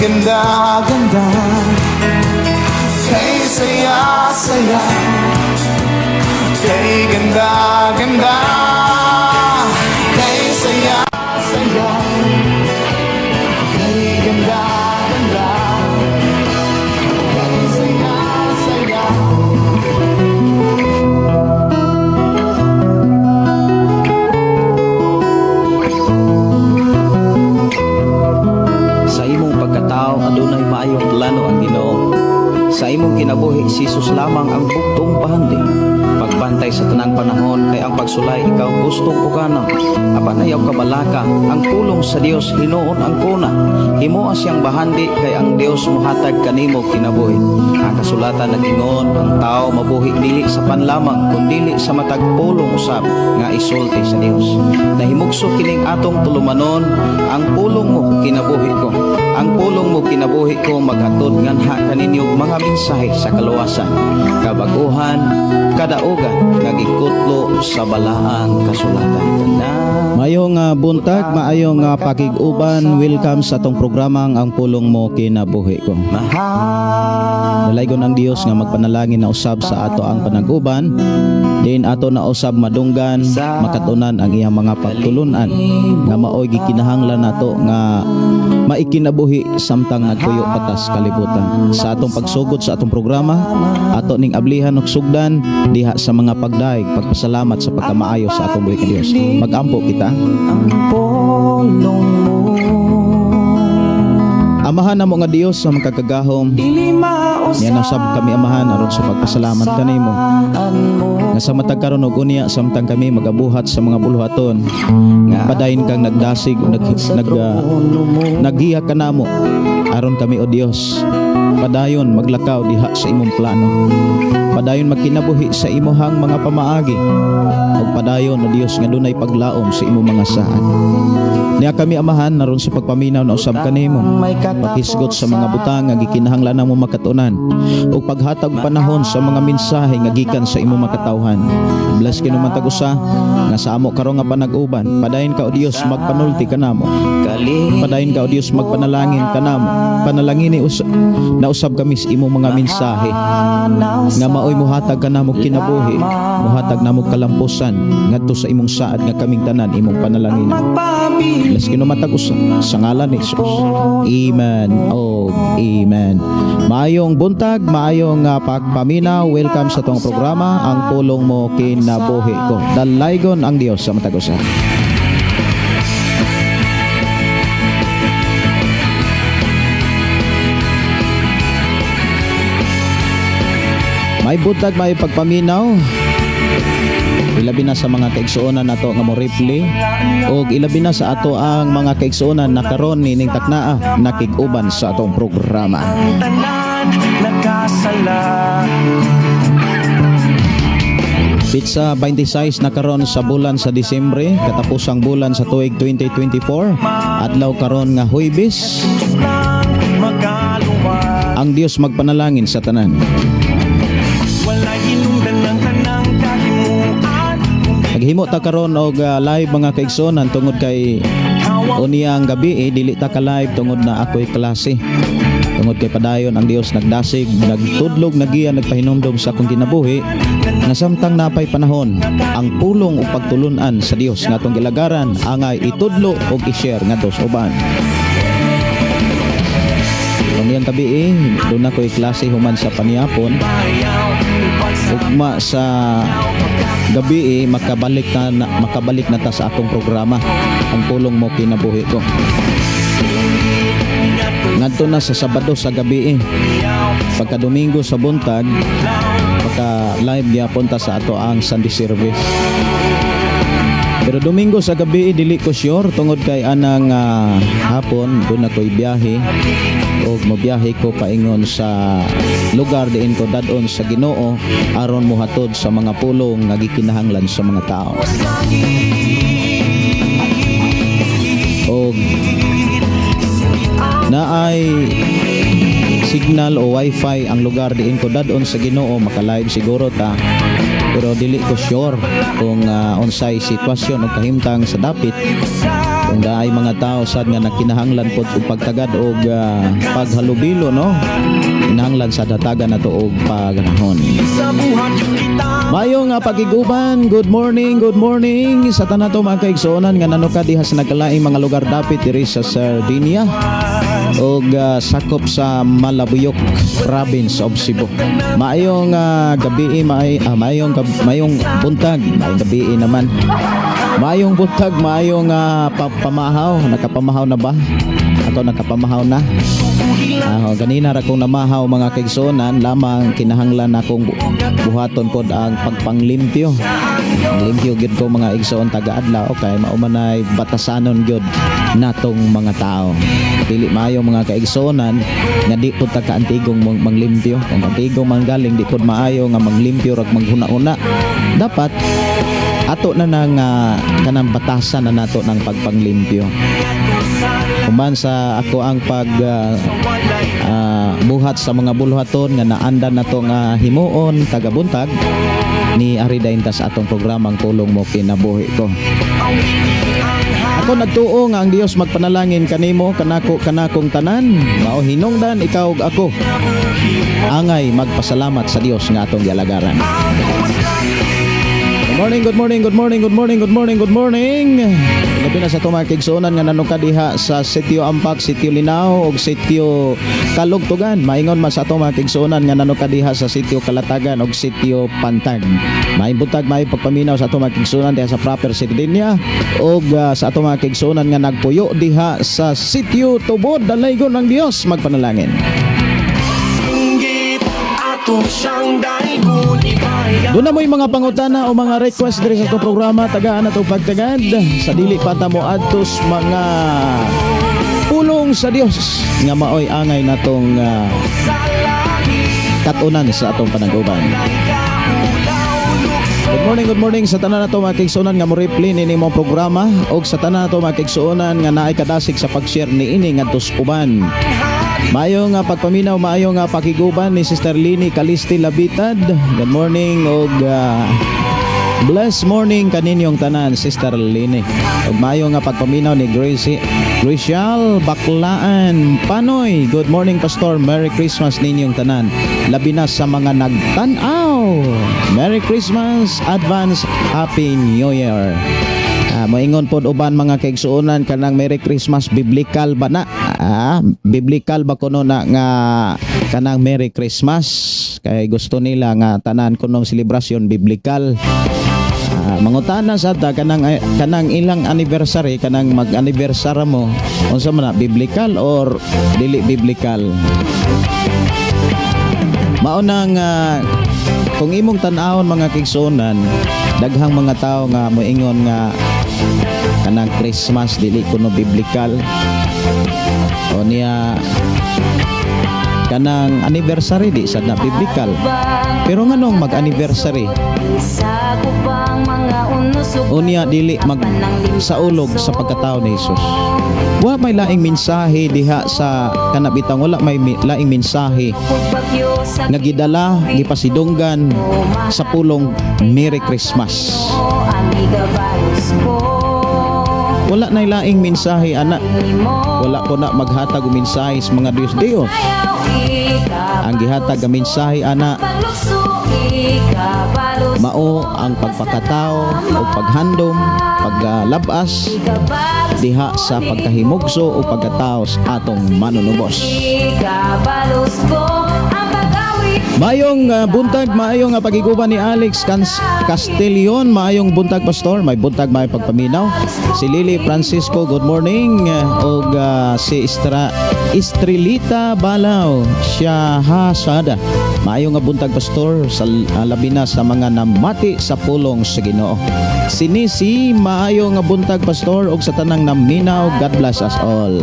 ganda, ganda. Kay saya, saya. Kay ganda, ganda. Kay saya, saya. Kay ganda, ganda. Kay saya, saya. Sa imong pagkatao adunay maayong plano ang Ginoo. Sa imong kinabuhi si Jesus lamang ang bugtong bahandi. Pagbantay sa tanang panahon kay ang pagsulay ikaw gustong uganon. Apan ayaw kabalaka ang pulong sa Dios hinuon ang kuna. Himoa siyang bahandi kay ang Dios mohatag kanimo kinabuhi. Ang kasulatan nag-ingon ang tao mabuhi dili sa panlamang kundili sa matag pulong usab nga isulti sa Dios. Nahimugso kining atong tulumanon ang pulong mo kinabuhi ko. Ang pulong mo kinabuhi ko maghatod nganha kaninyo mga mensahe sa kaluwasan, kabaguhan, kadaugan nga gikutlo sa balaang kasulatan. Tanan. Maayong buntag, maayong pakig-uban. Welcome sa atong programang Ang Pulong Mo Kinabuhi Ko. Mahal. Dalaygon ang Dios nga magpanalangin na usab sa ato ang panag-uban. Diin ato na usab madunggan, makatunan ang iyang mga pagtulunan nga maoy gikinahanglan nato nga maikinabuhi samtang nagpuyo patas kalibutan. Sa atong pagsugod sa atong programa, ato ning ablihan og sugdan diha sa mga pagdaig, pagpasalamat sa pagkamaayo sa atong buhi ka Dios. Magampo kita. Ang pulong mo. Amahan namo nga Dios sa makagagahom. Dili mausab Niya usab kami, Amahan, aron sa pagpasalamat kanimo. mo. Nga sa matag karon og unya samtang kami magabuhat sa mga buluhaton, padayon kang nagdasig o nag nag ah, naggiya kanamo aron kami, o Dios, padayon maglakaw diha sa imong plano. Padayon magkinabuhi sa imuhang mga pamaagi ug padayon, o Dios, nga dunay paglaom sa imong mga saad. Niya kami, Amahan, aron sa pagpaminaw na usab kanimo, paghisgot sa mga butang nga gikinahanglan namo makatunan ug paghatag panahon sa mga mensahe nga gikan sa imong makatawhan. Bless kinu matag usa nga sa amo karon nga panag-uban. Padayon ka, o Dios, magpanulti kanamo. Padayon ka, o Dios, magpanalangin kanamo. Panalangini nausab kami sa imong mga mensahe nga maoy muhatag kanamo kinabuhi, muhatag namo kalampusan ngadto sa imong saad nga kaming tanan imong panalangin. Bless kinu matag usa sa ngalan ni Jesus. Amen. Oh, amen. Maayong buntag, maayong pagpaminaw. Welcome sa tong programa Ang Pulong Mo Kinabuhi Ko. Dalaygon ang Dios sa matag usa. May buntag, may pagpaminaw. Ilabi na sa mga kaigsuonan nato nga mo replay og ilabi na sa ato ang mga kaigsuonan na karon nining taknaa nakig-uban sa atong programa. Ang tanan nagkasala. Pizza 26 na karon sa bulan sa Disyembre, katapusang bulan sa tuig 2024. Adlaw karon nga Huwebes. Nang magaluwa. Ang Dios magpanalangin sa tanan. Walay hinungdan ng tanang kahimuan. Kung Naghimo ta karon og live, mga kaigsuonan, tungod kay unyang gabi eh, dili ta ka live tungod na ako'y klase. Tungod kay padayon ang Dios nagdasig, nagtudlog, nagiya, nagpahinumdom sa akong kinabuhi nga samtang napay panahon ang pulong ug pagtulunan sa Dios nga atong gilagaran angay itudlo ug i-share ngadto sa uban. Unyang gabi eh, doon ako'y klase human sa paniapon. Ugma sa gabi eh, makabalik na ta sa atong programa Ang Pulong Mo Kinabuhi Ko. Ngadto na sa Sabado sa gabi eh. Pagka Domingo sa buntag, pagka live gyapon ta sa ato ang Sunday service. Pero Domingo sa gabi eh, dili ko sure tungod kay anang hapon doon ako'y biyahe og mobiyahe ko paingon sa lugar diin ko dad-on sa Ginoo aron mohatod sa mga pulong nga gikinahanglan sa mga tao. Og naay signal o wifi ang lugar diin ko dad-on sa Ginoo, maka-live siguro ta. Pero Pero dili ko sure kung unsay sitwasyon o kahimtang sa dapit, kung naay mga tao sad nga nakinahanglan pod og pagtagad og paghalubilo, no? Kinahanglan sa hatagan nato og paganahon. Sa buhat kita. Maayong nga pagiguban, good morning, good morning sa tanan to mga kaigsuonan nga nanuka diha sa nagkalaing mga lugar dapit diri sa Sardinia og sakop sa Malabuyok, Province of Cebu. Maayong gabi, maayong buntag, maayong gabi naman. Maayong buntag, maayong pamahaw, nakapamahaw na ba? Ako nakapamahaw na. Ah, ganina ra kong namahaw, mga kaigsuonan, lamang kinahanglan akong buhaton pod ang pagpanglimpyo. Ang limpyo gyud ko, mga igsoon, taga-adlaw kay mao man ay batasanon gyud natong mga tao. Dili maayo, mga kaigsuonan, nga di pud ta kaantigong manglimpyo. Kung antigong manggaling, di pud maayo nga manglimpyo rag maghuna-una. Dapat ato na nang kanang batasan na nato ng pagpanglimpyo. Human sa ako ang pag buhat sa mga bulhaton nga naandan nato nga himuon tagabuntag ni ari dayon ta sa atong programang Pulong Mo Kinabuhi Ko. Ako nagtuo nga ang Dios magpanalangin kanimo, kanako, kanakong tanan. Mao hinungdan ikaw ug ako angay magpasalamat sa Dios nga atong gialagaran. Good morning, good morning, good morning, good morning, good morning, good morning. Labi na sa atong mga kaigsuonan nga nanuka diha sa Sitio Ampak, Sitio Linao ug Sitio Kalugtugan. Maingon man sa atong mga kaigsuonan nga nanuka diha sa Sitio Kalatagan ug Sitio Pantag. Maayong buntag, maayong pagpaminaw sa atong mga kaigsuonan diha sa proper Sardinia ug sa atong mga kaigsuonan nga nagpuyo diha sa Sitio Tubod, Dalaygon. Ang Dios magpanalangin. Singgit ato siyang daigon ibaya. Doon na mo'y mga pangutana o mga request diri sa atong programa, tagaan nato pagtagad sa dili pa ta mo adtos mga pulong sa Dios nga maoy angay natong katunan sa atong panag-uban. Good morning, good morning sa tanan nato mga kaigsuonan nga mo-reply niini mong programa og sa tanan nato mga kaigsuonan nga naay kadasig sa pag-share niini ngadto sa uban. Maayo nga pagpaminaw, maayo nga pakiguban ni Sister Lini Kalisti Labitad. Good morning og blessed morning kaninyong tanan, Sister Lini. Ug maayo nga pagpaminaw ni Gracie Gracial Baklaan Panoy. Good morning, Pastor. Merry Christmas ninyong tanan. Labi na sa mga nagtan-aw. Merry Christmas, advance Happy New Year. Ah, moingon pod uban, mga kaigsuonan, kanang Merry Christmas, biblical ba na? Ah, biblical ba kuno na nga kanang Merry Christmas? Kay gusto nila nga tanan kunong selebrasyon biblical. Ah, mangutana sa ta kanang ilang anniversary, kanang mag-anniversary mo, unsa man na, biblical or dili biblical? Mao nang kung imong tan-awon, mga kaigsuonan, daghang mga tao nga moingon nga kanang Christmas dili kuno biblical. O niya kanang anniversary di sad na biblical. Pero nganong mag-anniversary? Unya dili mag saulog sa pagkatao ni Jesus. Wa may laing mensahe diha sa kanabitang, wala may laing mensahe nga gidala, gipasidunggan sa pulong Merry Christmas. Wala nay laing mensahe ana. Wala ko na maghatag og mensahe sa mga Diyos Diyos. Ang gihatag nga mensahe ana mao ang pagpakatao o paghandom, paglabas diha sa pagkahimugso o pagkatao sa atong manunubos. Maayong buntag, maayong pagiguban ni Alex Castillon, maayong buntag, Pastor, may buntag, may pagpaminaw. Si Lily Francisco, good morning. Og si Estrelita Balaw, siya hasada. Maayong nga buntag, Pastor, sa labi na sa mga namati sa pulong sa Ginoo. Sinisi, maayong nga buntag, Pastor, og sa tanang naminaw, God bless us all.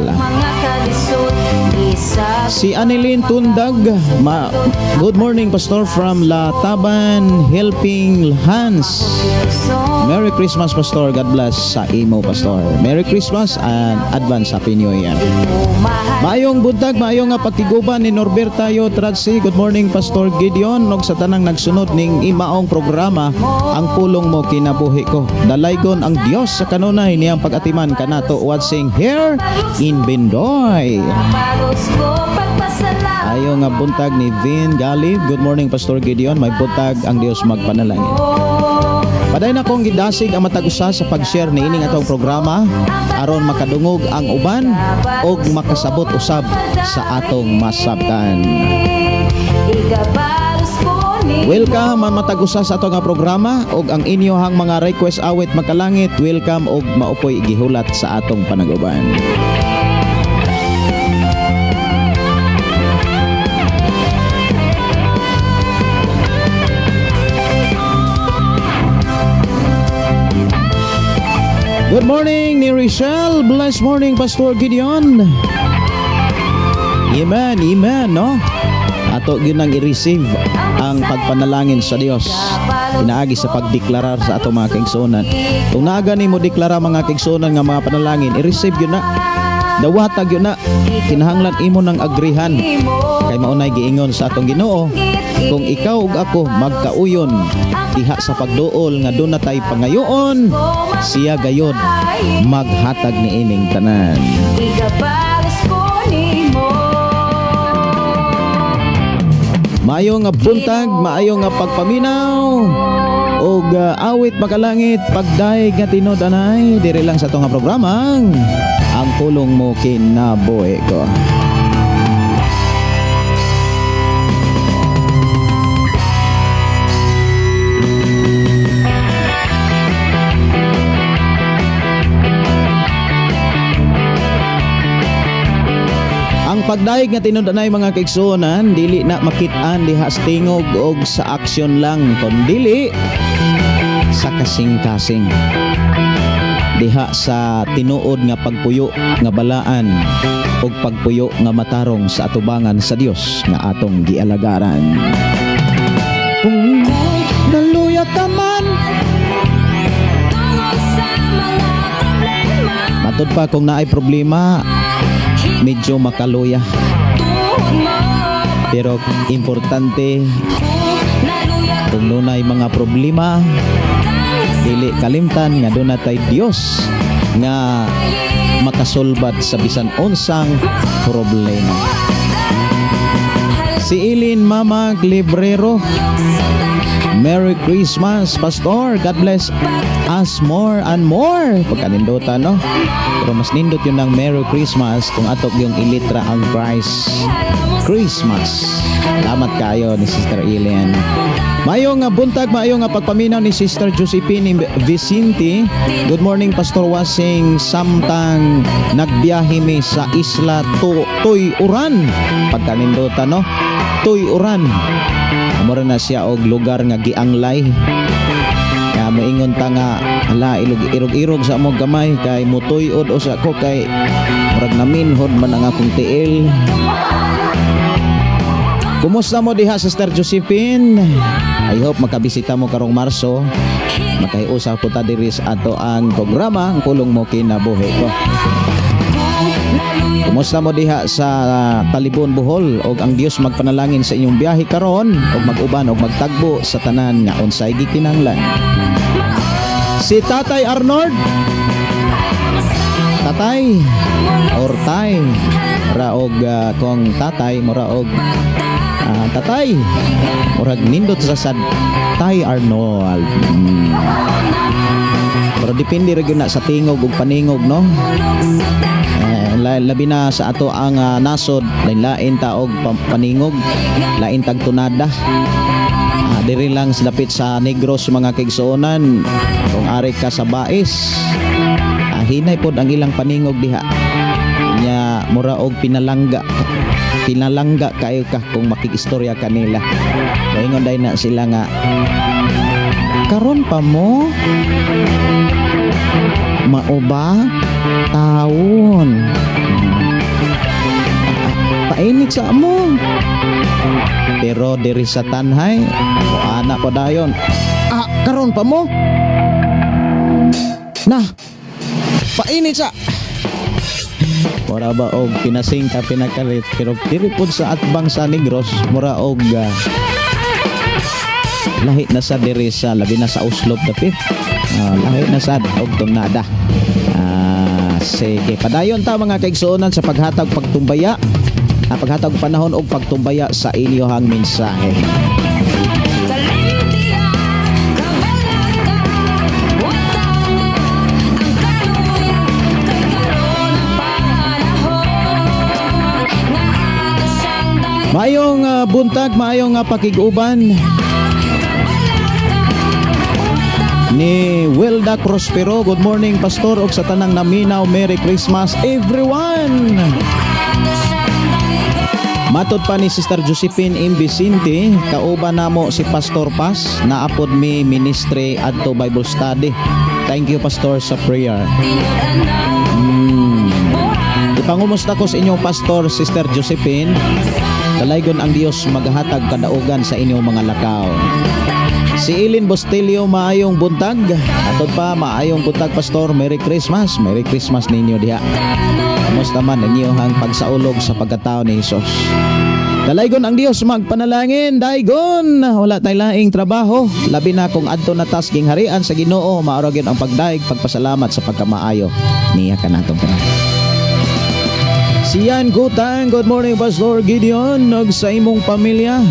Si Annelyn Tundag, good morning, Pastor, from Lataban Helping Hands. Merry Christmas, Pastor. God bless sa imo, Pastor. Merry Christmas and advance Happy New Year. Maayong buntag, maayong nga pagkiguban ni Norbertayo Tradsi. Good morning, Pastor Gideon. Og sa tanang nagsunod ning imaong programa, Ang Pulong Mo Kinabuhi Ko. Dalaygon ang Dios sa kanunay niyang pag-atiman kanato watching here in Bindoy. Ayo nga buntag ni Vin Galib. Good morning, Pastor Gideon. May buntag, ang Dios magpanalangin. Padayon akong gidasig ang matag usa sa pag-share niining atong programa aron makadungog ang uban og makasabot usab sa atong masabtan. Welcome ang matag usa sa atong nga programa og ang inyohang mga request awit makalangit, welcome og maupoy gihulat sa atong panaguban. Good morning ni Richelle. Blessed morning, Pastor Gideon. Amen, amen, no? Ato gyud nang i-receive ang pagpanalangin sa Dios pinaagi sa pagdeklarar sa ato mga kaigsuonan. Kung naa gani mo deklara, mga kaigsuonan, nga mga panalangin, i-receive gyud na. Dawata gyud na. Kinahanglan imo nang agrihan. Kay maunay giingon sa atong Ginoo, kung ikaw ug ako magkauyon diha sa pagduol nga duna tay pangayoon, siya gayod maghatag ni ining tanan. Igabalos ko nimo. Maayo nga buntag, maayo nga pagpaminaw og awit makalangit, pagdayeg nga tinud-anay diri lang sa atong nga programang Ang Pulong Mo Kinabuhi Ko. Ang pagdayeg nga tinud-anay, mga kaigsuonan, dili na makit-an diha sa tingog og sa aksyon lang, kundili sa kasing-kasing diha sa tinuod nga pagpuyo nga balaan ug pagpuyo nga matarong sa atubangan sa Dios nga atong gialagaran. Kung naluya ka man Tungod sa mga problema. Matud pa kung naay problema, medyo makaluya. Tuhod mo. Pero importante, Kung naluya kung dunay mga problema, dili kalimtan nga duna tay Dios nga makasulbat sa bisan unsang problema. Si Ilin Mamag Librero, Merry Christmas, Pastor. God bless us more and more. Pagkanindutan, no? Pero mas nindot gyud ng Merry Christmas kung ato gyung ilitra ang Christ Christmas. Salamat kayo ni Sister Ilian. Mayo nga buntag, maayo nga pagpaminaw ni Sister Josephine Vicente. Good morning, Pastor Wasing, samtang nagbiyahe mi sa Isla Tuy Uran. Pagkanindutan, no? Tuy Uran. Mura na siya og lugar nga gianglay. Kaya moingon ta nga ala, ilog irog-irog sa among gamay kay mutuyod usa ko kay murag naminhod man ang akong tiil. Kumusta mo diha, Sister Josephine? I hope makabisita mo karong Marso. Makahiusa po ta diri sa ato ang programa Ang Pulong Mo Kinabuhi Ko. Kumusta mo diha sa Talibon, Bohol, og ang Dios magpanalangin sa inyong biyahe karon og mag-uban og magtagbo sa tanan nga unsay gikinahanglan. Si Tatay Arnold, Tatay or Tay, raog kong tatay mura og tatay, murag nindot sa sad Tay Arnold. Pero depende ra gyud na sa tingog ug paningog, no? Eh, labi na sa ato ang nasod, lain-lain ta og paningog, lain tag tunada. Diri lang sa dapit sa Negros, mga kaigsuonan, kung ari ka sa Bais, hinay pod ang ilang paningog diha. Nya mura og pinalangga. Pinalangga kayo ka kung makikistorya kanila. Moingon dai na sila nga, "Karon pa mo mao ba taon?" Painit sa amo. Pero diri sa Tanjay, ana ko dayon. Ah, karon pa mo? Na. Painit sa. Mura ba og pinasing ka pinakalit, pero diri pud sa atbang sa Negros, mura og lahi na sa diri sa, labi na sa Oslob dapit. Lahi na sad og tunada. Sige, padayon ta, mga kaigsuonan, sa paghatag pagtumbaya, paghatag panahon og pagtumbaya sa inyong mensahe. Kalimtiya, kabalaka, watanga ang kaluya kay karon ang panahon nga ato siyang daygon. Maayong buntag, maayong pakig-uban ni Wilda Prospero. Good morning, Pastor, ug sa tanang naminaw. Merry Christmas, everyone. Matod pa ni Sister Josephine M. Vicente, kauban namo si Pastor Paz, naapod mi ministry adto Bible study. Thank you, Pastor, sa prayer. Ipangumusta ko sa inyong pastor, Sister Josephine. Dalaygon ang Dios maghatag kadaugan sa inyong mga lakaw. Si Ilin Bostilio, maayong buntag. Atod pa, maayong buntag, Pastor. Merry Christmas. Merry Christmas ninyo diha. Kamusta man inyo ang pagsaulog sa pagkatao ni Jesus? Dalaygon ang Dios magpanalangin, daygon. Wala tay laing trabaho, labi na kung adto na tas gingharian sa Ginoo, mao ra gyud ang pagdaig, pagpasalamat sa pagkamaayo niya kanatong tanan. Sian Gutang, good morning, Pastor Gideon ug sa imong pamilya.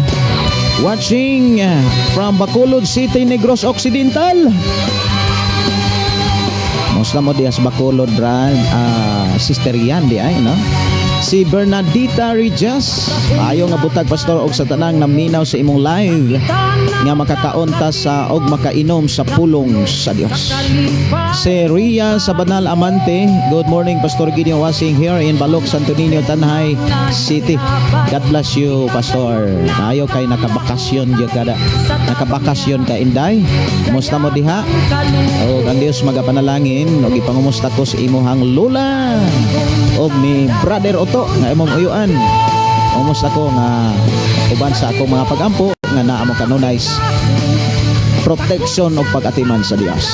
Watching from Bacolod City, Negros Occidental. Musta mo diha sa Bacolod, Brad? Sister Yan di ay, no? Si Bernadita Regis, ayo nga butag, Pastor, og sa tanang naminaw sa imong live nga makakaonta sa og makainom sa pulong sa Dios. Si Ria sa Banal Amante, good morning, Pastor Gideon, watching here in Balok, Santo Niño, Tanjay City. God bless you, Pastor. Ayo kay nakabakasyon gyud kada. Nakabakasyon ka, Inday. Kumusta mo diha? Og ang Dios magapanalangin og ipangumusta ko sa imuhang lola og ni Brother Otto nga imong uyuan. Kumusta ko nga uban sa akong mga pagampo nga naa mo kanunay protection og pag-atiman sa Dios.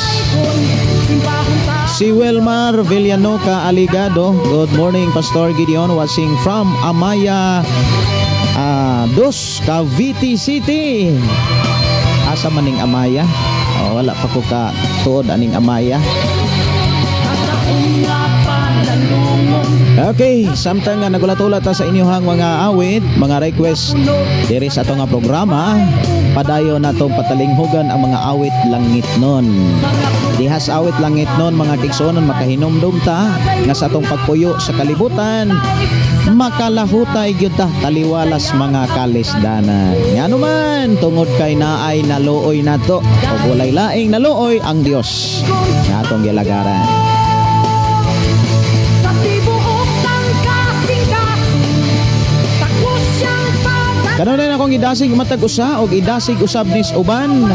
Si Wilmar Villanoca Aligado, good morning, Pastor Gideon, watching from Amaya Dos, Cavite City. Asa maning Amaya? Oh, wala pa ko ka tuod aning Amaya. Okay, samtang nga nagulat-ulat ta sa inyong mga awit, mga request diri sa ato nga programa, padayon natong patalinghugan ang mga awit langit nun. Diha sa awit langit nun, mga kaigsuonan, makahinumdum ta nga sa atong pagpuyo sa kalibutan, makalahutay gyud ta taliwalas mga kalisdanan. Ngano man, tungod kay naay naluoy nato ug walay laing naluoy ang Dios nga atong gilagaran. Sa tibuok ng kasing-kasing, takos siyang pag Kanunay na akong idasig matag usa og idasig usab nis uban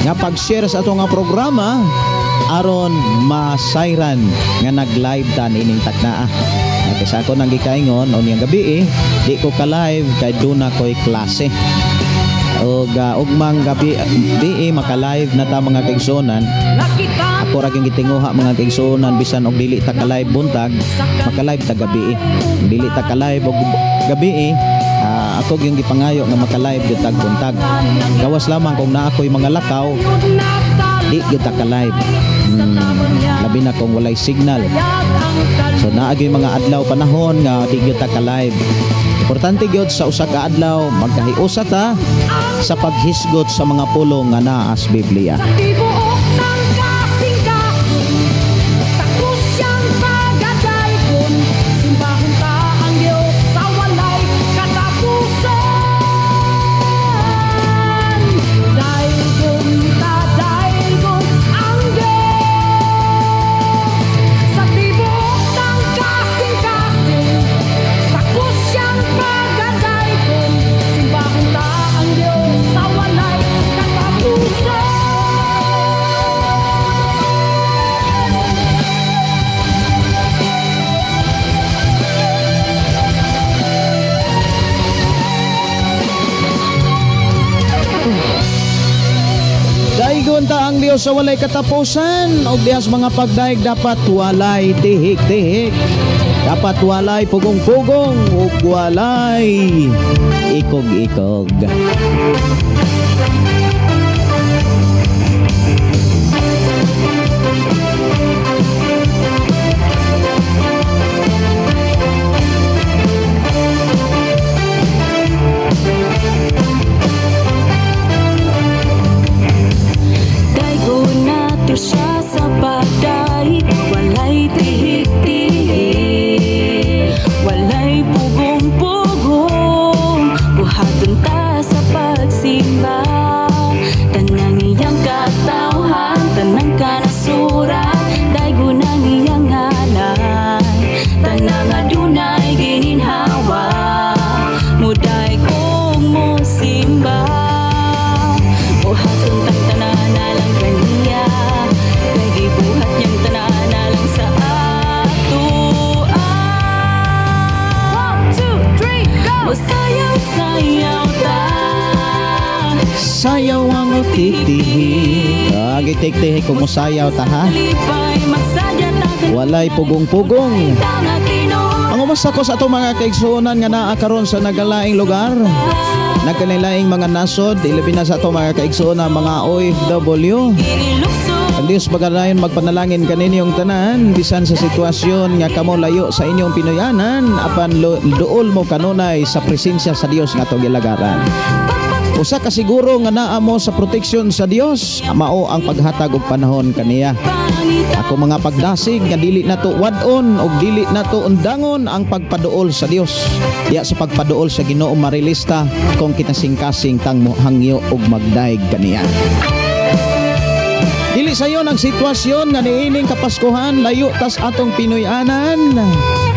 nga pag-share sa ato nga programa aron masayran nga nag-live ta niining taknaa. Kay sa ako nang gikaingon unyang gabi eh, di ko ka-live kay duna ko'y klase. Og ugmang gabi di eh, maka-live na ta, mga kaigsuonan. Nakita Ako ra gyud gitinguha, mga kaigsuonan, bisan og dili ta ka-live buntag, maka-live ta gabi eh. Dili ta ka-live og gabi eh, ako gyud gipangayo nga maka-live gyud tag buntag. Gawas lamang kung naa ko'y mga lakaw, di gyud ta ka-live. Labi na kung walay signal. So naa gyud mga adlaw panahon nga di gyud ta ka-live. Importante gyud sa usa ka adlaw magkahiusa ta sa paghisgot sa mga pulong nga naa sa Biblia. Sa tibuok ng kasing-kasing, takos siyang pagadayon. Simbahon ta ang Diyos sa walay katapusan. Daygon ta, daygon ang Diyos. Sa tibuok ng kasing-kasing, takos siyang pagadayon. Simbahon ta ang Diyos sa walay katapusan. Daigon ta ang Dios sa walay katapusan og dihas mga pagdaig dapat walay tihik-tihik. Dapat walay pugong-pugong ug walay ikog-ikog. Daigon nato siya sa pagdaig. Walay tihik-tihik, walay pugong-pugong. Buhaton ta sa pagsimba. Tanang iyang katawhan, tanang kanasuran. Daigon ang iyang ngalan. Tanang adunay gininhawa, mudaig og mosimba. Buhaton tang tanan alang kaniya, kay gibuhat niyang tanan alang sa atoa. One, two, three, go! Mosayaw-sayaw ta. Sayaw ang titihik. Ah, gitik-tihik kung musayaw ta ha. Lipay, magsaya ta. Walay pugong-pugong. Tanga tinuod. Ang umasta ko sa atong mga kaigsuonan nga naa karon sa nagalaing lugar, nagkanilaing mga nasod, ilabi na sa atong mga kaigsuonan mga OFW. Inilukso. Ang Diyos pagalayon magpanalangin kaninyong tanan bisan sa sitwasyon nga kamo layo sa inyong Pinoyanan apan duol mo kanunay sa presensya sa Dios nga atong gilagaran. Usa ka siguro nga naa mo sa proteksyon sa Dios mao ang paghatag og panahon kaniya. Ako mga pagdasig nga dili nato wad-on og dili nato undangon ang pagpaduol sa Dios. Diya sa pagpaduol sa Ginoo marilista kung kinasingkasing tang hangyo og magdaig kaniya. Dili sayon ang sitwasyon nga niining Kapaskuhan layo tas atong Pinoy-anan.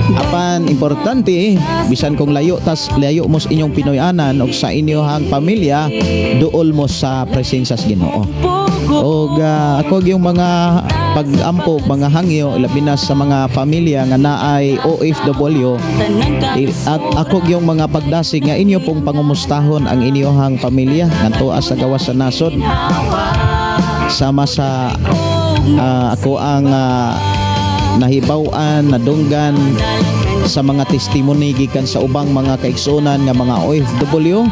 Apan importante bisan kung layo tas layo mo sa inyong Pinoy-anan og sa inyong pamilya, duol mo sa presensya sa Ginoo. Og ako yung mga pag-ampo, mga hangyo labi na sa mga pamilya nga naay OFW, at ako yung mga pagdasig nga inyo pong pangumustahon ang inyong pamilya ngadto sa gawas sa nasod, sama sa ako ang nahibaw-an, nadunggan sa mga testimony gikan sa ubang mga kaigsuonan nga mga OFW,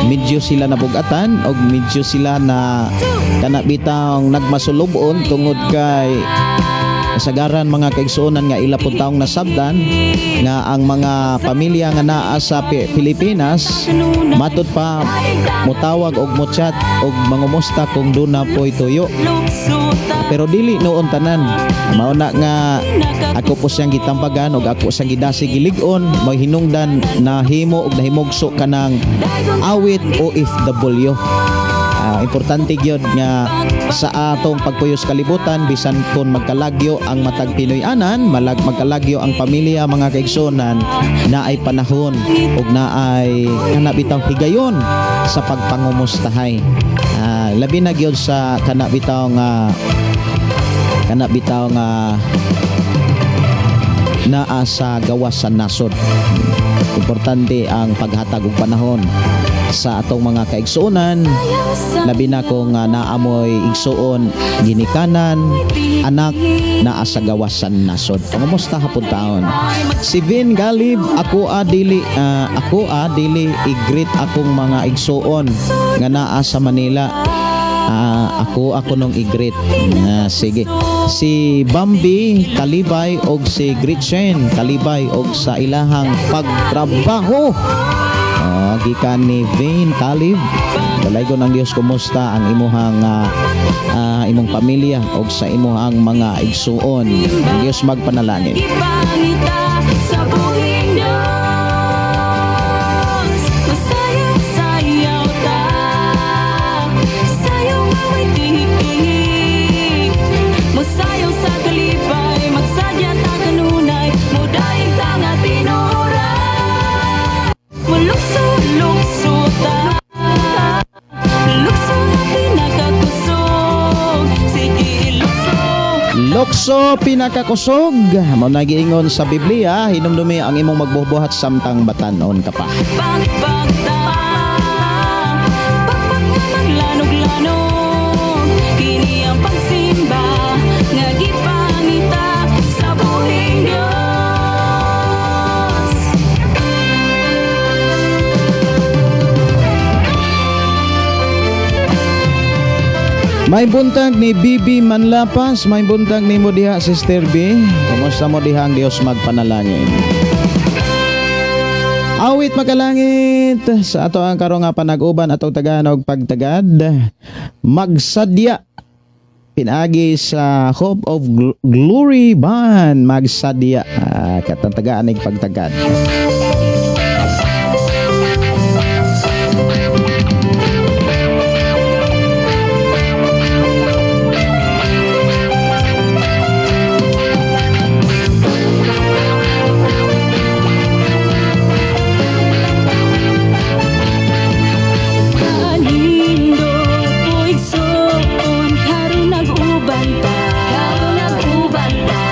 medyo sila nabugatan og medyo sila na kana bitang nagmasulubon tungod kay kasagaran mga kaigsuonan nga ila pud taong nasabdan nga ang mga pamilya nga naa sa Pilipinas matud pa motawag og mo-chat og mangumusta kung duna po'y tuyo, pero dili noon tanan. Mao na nga ako po siyang gitambagan og ako siyang gidasig gilig-on may hinungdan nahimo og nahimugso kanang awit OFW. Importante gyud nga sa atong pagpuyos kalibutan bisan kon magkalagyo ang matag Pinoy-anan, malag magkalagyo ang pamilya, mga kaigsuonan, naay panahon ug naay kana bitaw higayon sa pagpangumustahay. Labi na gyud sa kana bitaw nga naa sa gawas sa nasod. Importante ang paghatag og panahon sa atong mga kaigsuonan, labi na kung naamoy igsuon, ginikanan, anak naa sa gawas sa nasod. Pangumusta hapon taon. Si Vin Galib, ako a dili i-greet akong mga igsuon nga naa sa Manila. Ako nung i-greet. Sige. Si Bambi Talibay og si Gretchen Talibay og sa ilahang pagtrabaho. Oh, gikan ni Vin Talib. Dalaygon ang Dios, kumusta ang imuhang imong pamilya og sa imuhang mga igsuon. Ang Dios magpanalangin. Ipangita sa buhing Diyos. Masayaw-sayaw ta. Sayaw nga may tihik-tihik. Masayaw sa kalipay. Magsadya ta kanunay. Mudaig ta nga tinuran. Mulukso-lukso ta. Lukso nga pinakakusog. Sige, lukso. Lukso pinakakusog. Mao na giingon sa Biblia, hinumdumi ang imong magbubuhat samtang batanon ka pa. Pakpak ta. Pakpak nga maglanog-lanog. May buntag ni Bibi Manlapas, may buntag ni mo diha, Sister B. Kumusta mo diha, ang Dios magpanalangin. Awit makalangit sa ato ang karon nga panag-uban, atong tagaan pagtagad, "Magsadya," pinaagi sa Hope of Glory Band. "Magsadya," katang tagaan ning pagtagad. Kanindot o igsoon, karon nag-uban ta. Karon nag-uban ta.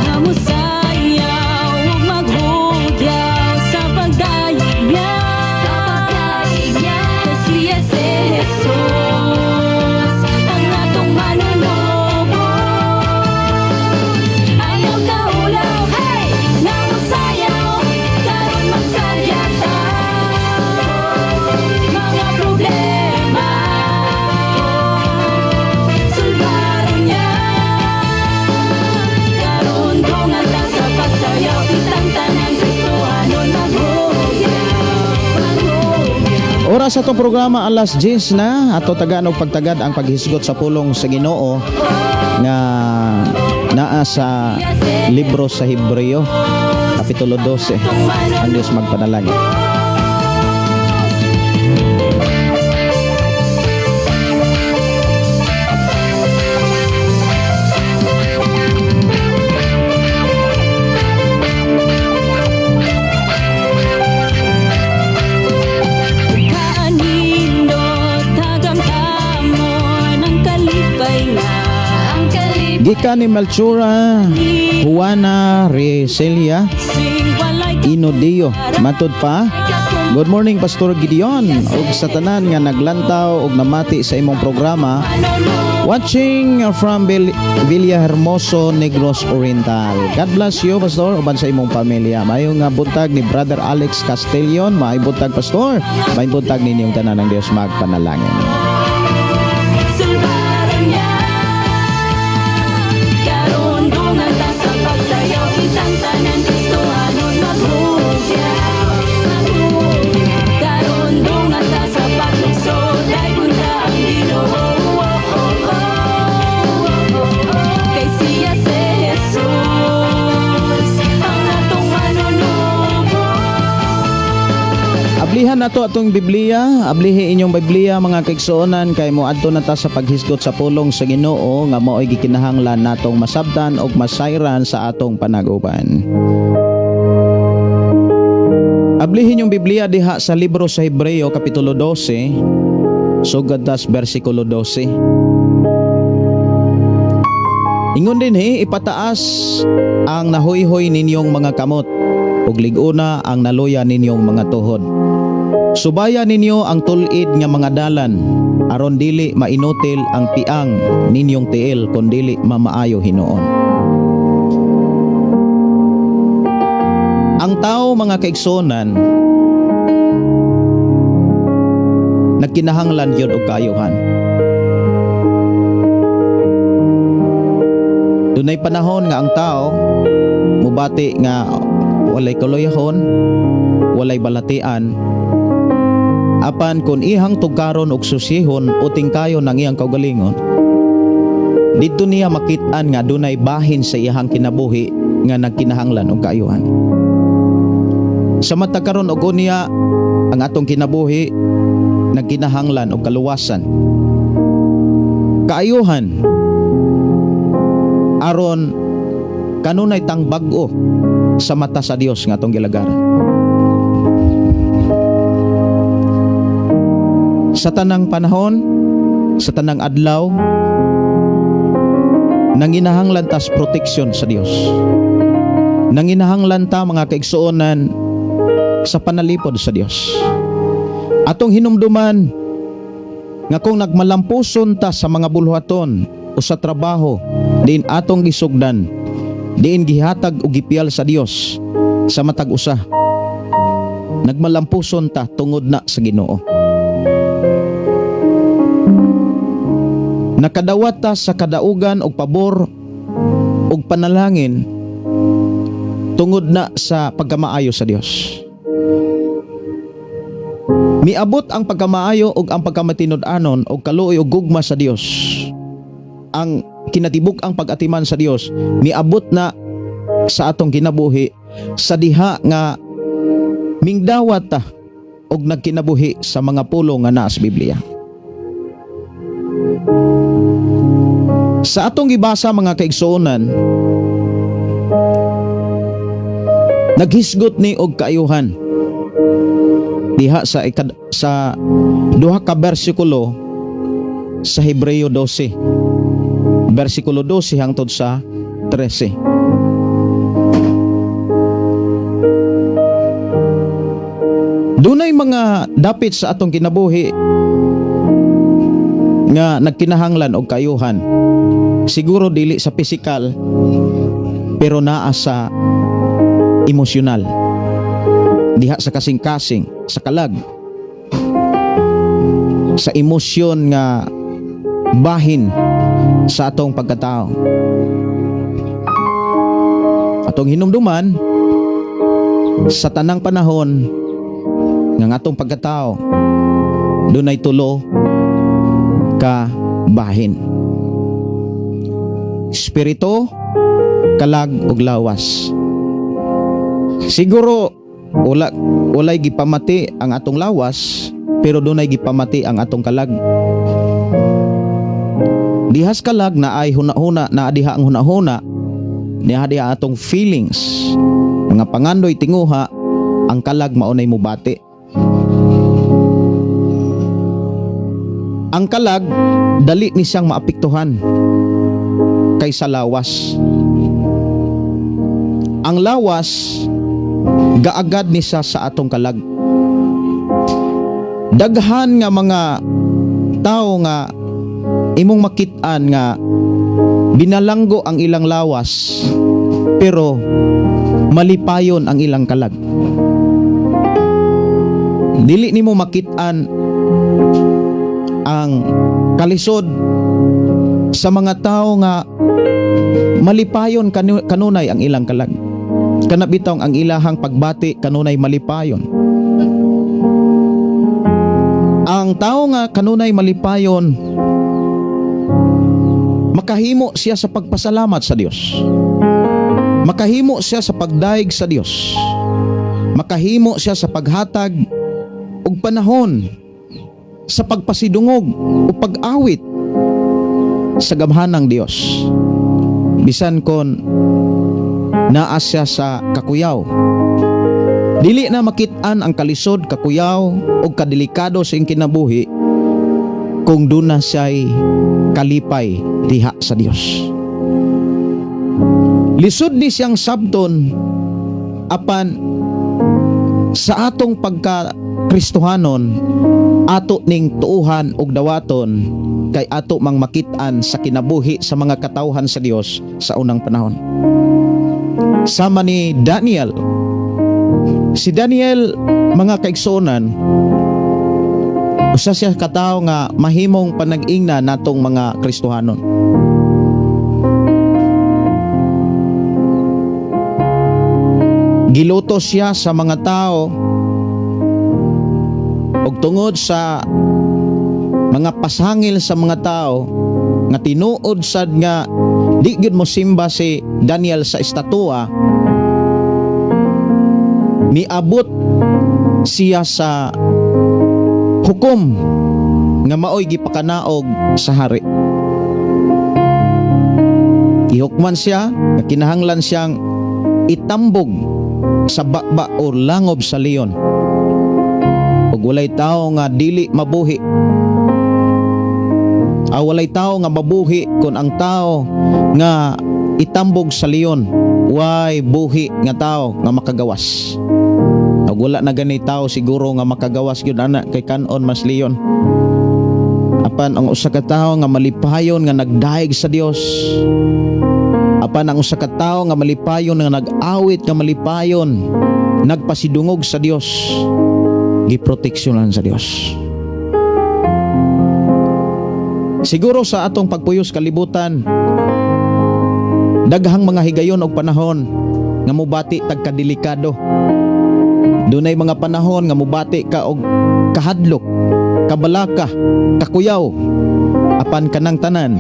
Nga mosayaw ug maghugyaw sa pagdayeg niya. Sa pagdayeg niya. Kay siya si Jesus ang atong manunubos. Ayaw kaulaw, Hey! nga mosayaw, karon magsadya ta. Mga problema, sulbaron niya. Karon dungan ta sa pagsayaw, kitang tanan Kristohanon maghugyaw, maghugyaw. Oras sa atong programa, alas 10 na. Ato tagaan og pagtagad ang paghisgot sa pulong sa Ginoo nga naa sa libro sa Hebreo kapitulo 12. Ang Dios magpanalangin. Kaanindot tagamtamon ang kalipay nga. Ang kalipay. Gikan ni Melchora Juana Reselia Sing walay Inodio. Matud pa, "Good morning, Pastor Gideon ug sa tanan nga naglantaw ug namati sa imong programa. Watching from Villahermoso, Negros Oriental. God bless you, Pastor, uban sa imong pamilya." Maayong nga buntag ni Brother Alex Castellon. Maayong buntag, Pastor. Maayong buntag ninyong tanan, ang Dios magpanalangin. Sulbaron niya. Karon dungan ta sa pagsayaw, kitang tanan Kristohanon maghugyaw, maghugyaw. Karon dungan ta sa paglungsod, daygon ta ang Ginoo. Kay siya si Jesus ang atong manunubos. Ablihan nato atong Biblia, ablihi inyong Biblia, mga kaigsuonan, kay moadto na ta sa paghisgot sa pulong sa Ginoo nga mao'y gikinahanglan natong masabtan ug masayran sa atong panag-uban. Ablihin yung Biblia diha sa libro sa Hebreo kapitulo 12, sugad tas bersikulo 12. Ingon dinhi, "Ipataas ang nahuyhoy ninyong mga kamot ug lig-una ang naluya ninyong mga tuhod. Subaya ninyo ang tul-id nga mga dalan aron dili mainutil ang piang ninyong tiil kon dili mamaayo hinuon." Ang tao, mga kaigsuonan, nagkinahanglan gyud og kaayuhan. Dunay panahon nga ang tao mubati nga walay kaluyahon, walay balatian. Apan kung ihang tugkaron og susihon o tingkayon ng iyang kaugalingon, didto niya makit-an nga dunay bahin sa iyang kinabuhi nga nagkinahanglan og kaayuhan. Sa matag karon og unya, ang atong kinabuhi nagkinahanglan og kaluwasan. Kaayuhan aron kanunay tang bag-o sa mata sa Dios nga atong gilagaran. Sa tanang panahon, sa tanang adlaw, nanginahanglan tas proteksyon sa Dios. Nanginahanglan ta, mga kaigsuonan, sa panalipod sa Dios. Atong hinumduman nga kung nagmalampuson ta sa mga bulhaton o sa trabaho diin atong gisugdan, diin gihatag o gipiyal sa Dios sa matag usa, nagmalampuson ta tungod na sa Ginoo. Nakadawat ta sa kadaugan og pabor og panalangin tungod na sa pagkamaayo sa Dios. Miabot ang pagkamaayo ug ang pagkamatinud-anon og kaluoy ug gugma sa Dios. Ang kinatibuk ang pag-atiman sa Dios miabot na sa atong kinabuhi sa diha nga mingdawat ta og nagkinabuhi sa mga pulong nga naa sa Biblia. Sa atong gibasa, mga kaigsuonan, naghisgot ni og kaayuhan diha sa duha ka bersikulo sa Hebreo 12 bersikulo 12 hangtod sa 13. Dunay mga dapit sa atong kinabuhi nga nagkinahanglan og kaayuhan. Siguro dili sa pisikal, pero naa sa emosyonal. Diha sa kasing-kasing, sa kalag, sa emosyon nga bahin sa atong pagkatao. Atong hinumduman sa tanang panahon nga ang atong pagkatao dunay tulo ka bahin: espiritu, kalag ug lawas. Siguro walay gipamati ang atong lawas, pero dunay gipamati ang atong kalag. Dihas kalag na ay hunahuna, na diha ang hunahuna, niha diha atong feelings, mga pangandoy, tinguha. Ang kalag maunay mubati. Ang kalag dali ni siyang maapektuhan kaysa lawas. Ang lawas gaagad ni siya sa atong kalag. Daghan nga mga tao nga imong makit-an nga binalanggo ang ilang lawas, pero malipayon ang ilang kalag. Dili nimo makit-an ang kalisod sa mga tao nga malipayon kanunay ang ilang kalag. Kana bitong ang ilahang pagbati kanunay malipayon. Ang tao nga kanunay malipayon, makahimo siya sa pagpasalamat sa Dios. Makahimo siya sa pagdayeg sa Dios. Makahimo siya sa paghatag og panahon sa pagpasidungog o pag-awit sa gamhanang Dios. Bisan kon naa siya sa kakuyaw. Dili na makit-an ang kalisod, kakuyaw o kadelikado sa iyang kinabuhi kung duna siya'y kalipay diha sa Dios. Lisod ni siyang sabton, apan sa atong pagka Kristohanon ato ning tuuhan og dawaton kay ato mang makit-an sa kinabuhi sa mga katawhan sa Dios sa unang panahon. Sama ni Daniel. Si Daniel, mga kaigsuonan, usa siya katawo nga mahimong panag-ingna natong mga Kristohanon. Giluto siya sa mga tao ug tungod sa mga pasangil sa mga tao nga tinuod sad nga di gyud mo simba si Daniel sa estatua, miabot siya sa hukom nga maoy gipakanaog sa hari. Gihukman siya nga kinahanglan siyang itambog sa baba o langob sa leon. Ug walay tao nga dili mabuhi. Walay tao nga mabuhi kung ang tao nga itambog sa leon, way buhi nga tao nga makagawas. Ug wala na gani tao siguro nga makagawas gyud ana kay kanon mas leon. Apan ang usa ka tawo nga malipayon nga nagdayeg sa Dios. Apan ang usa ka tawo nga malipayon nga nag-awit nga malipayon, nagpasidungog sa Dios, giproteksyonan sa Dios. Siguro sa atong pagpuyos kalibutan, daghang mga higayon og panahon nga mubati tag kadelikado. Dunay mga panahon nga mubati ka og kahadlok, kabalaka, kakuyaw. Apan kanang tanan,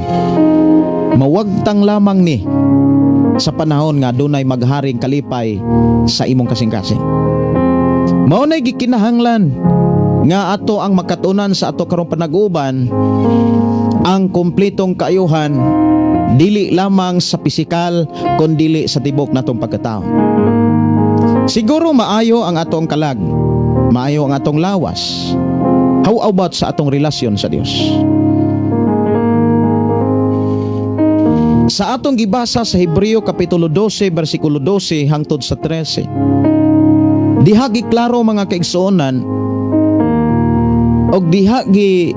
mawagtang lamang ni sa panahon nga dunay magharing kalipay sa imong kasing-kasing. Mao nay gikinahanglan nga ato ang makatunan sa ato karong panag-uban, ang kumpletong kaayuhan, dili lamang sa pisikal kundili sa tibok natong pagkatao. Siguro maayo ang atong kalag, maayo ang atong lawas. How about sa atong relasyon sa Dios? Sa atong gibasa sa Hebreo kapitulo 12 bersikulo 12 hangtod sa 13. Diha giklaro, mga kaigsuonan, og diha gi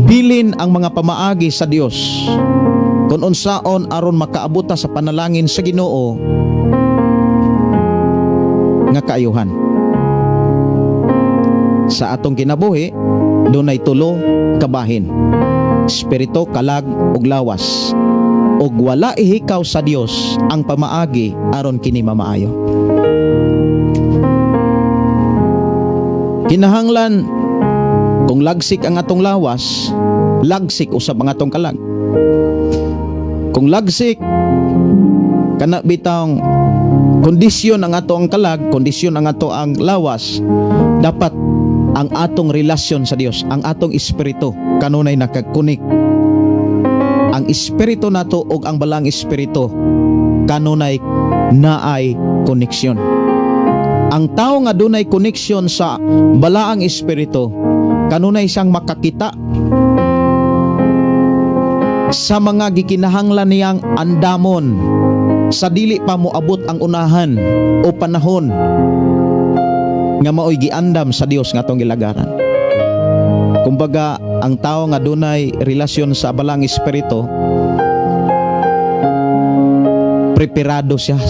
bilin ang mga pamaagi sa Dios kung unsaon aron makaabota sa panalangin sa Ginoo nga kaayuhan. Sa atong kinabuhi, dunay tulo kabahin: espiritu, kalag ug lawas. Ug wala ihikaw sa Dios ang pamaagi aron kini mamaayo. Kinahanglan kung lagsik ang atong lawas, lagsik usab ang atong kalag. Kung lagsik kana bitang kondisyon ang ato ang kalag, kondisyon ang ato ang lawas, dapat ang atong relasyon sa Dios, ang atong espiritu kanunay nakakunik. Ang espiritu nato ug ang balang espiritu kanunay naay koneksyon. Ang tao nga dunay koneksyon sa balaang espiritu, kanunay siyang makakita sa mga gikinahanglan niyang andamon sa dili pa moabot ang unahan o panahon nga maoy giandam sa Dios nga atong gilagaran. Kumbaga, ang tao nga dunay relasyon sa balang espiritu, preparado siya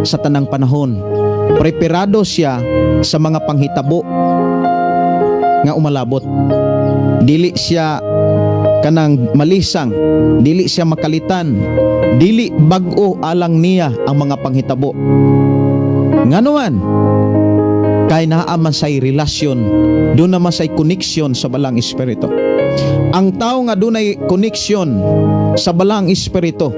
sa tanang panahon. Preparado siya sa mga panghitabo nga umalabot. Dili siya kanang malisang, dili siya makalitan, dili bag-o alang niya ang mga panghitabo. Nganuman, kay naa man say relasyon, doon naman say koneksyon sa balang espiritu. Ang tao nga dunay koneksyon sa balang espiritu,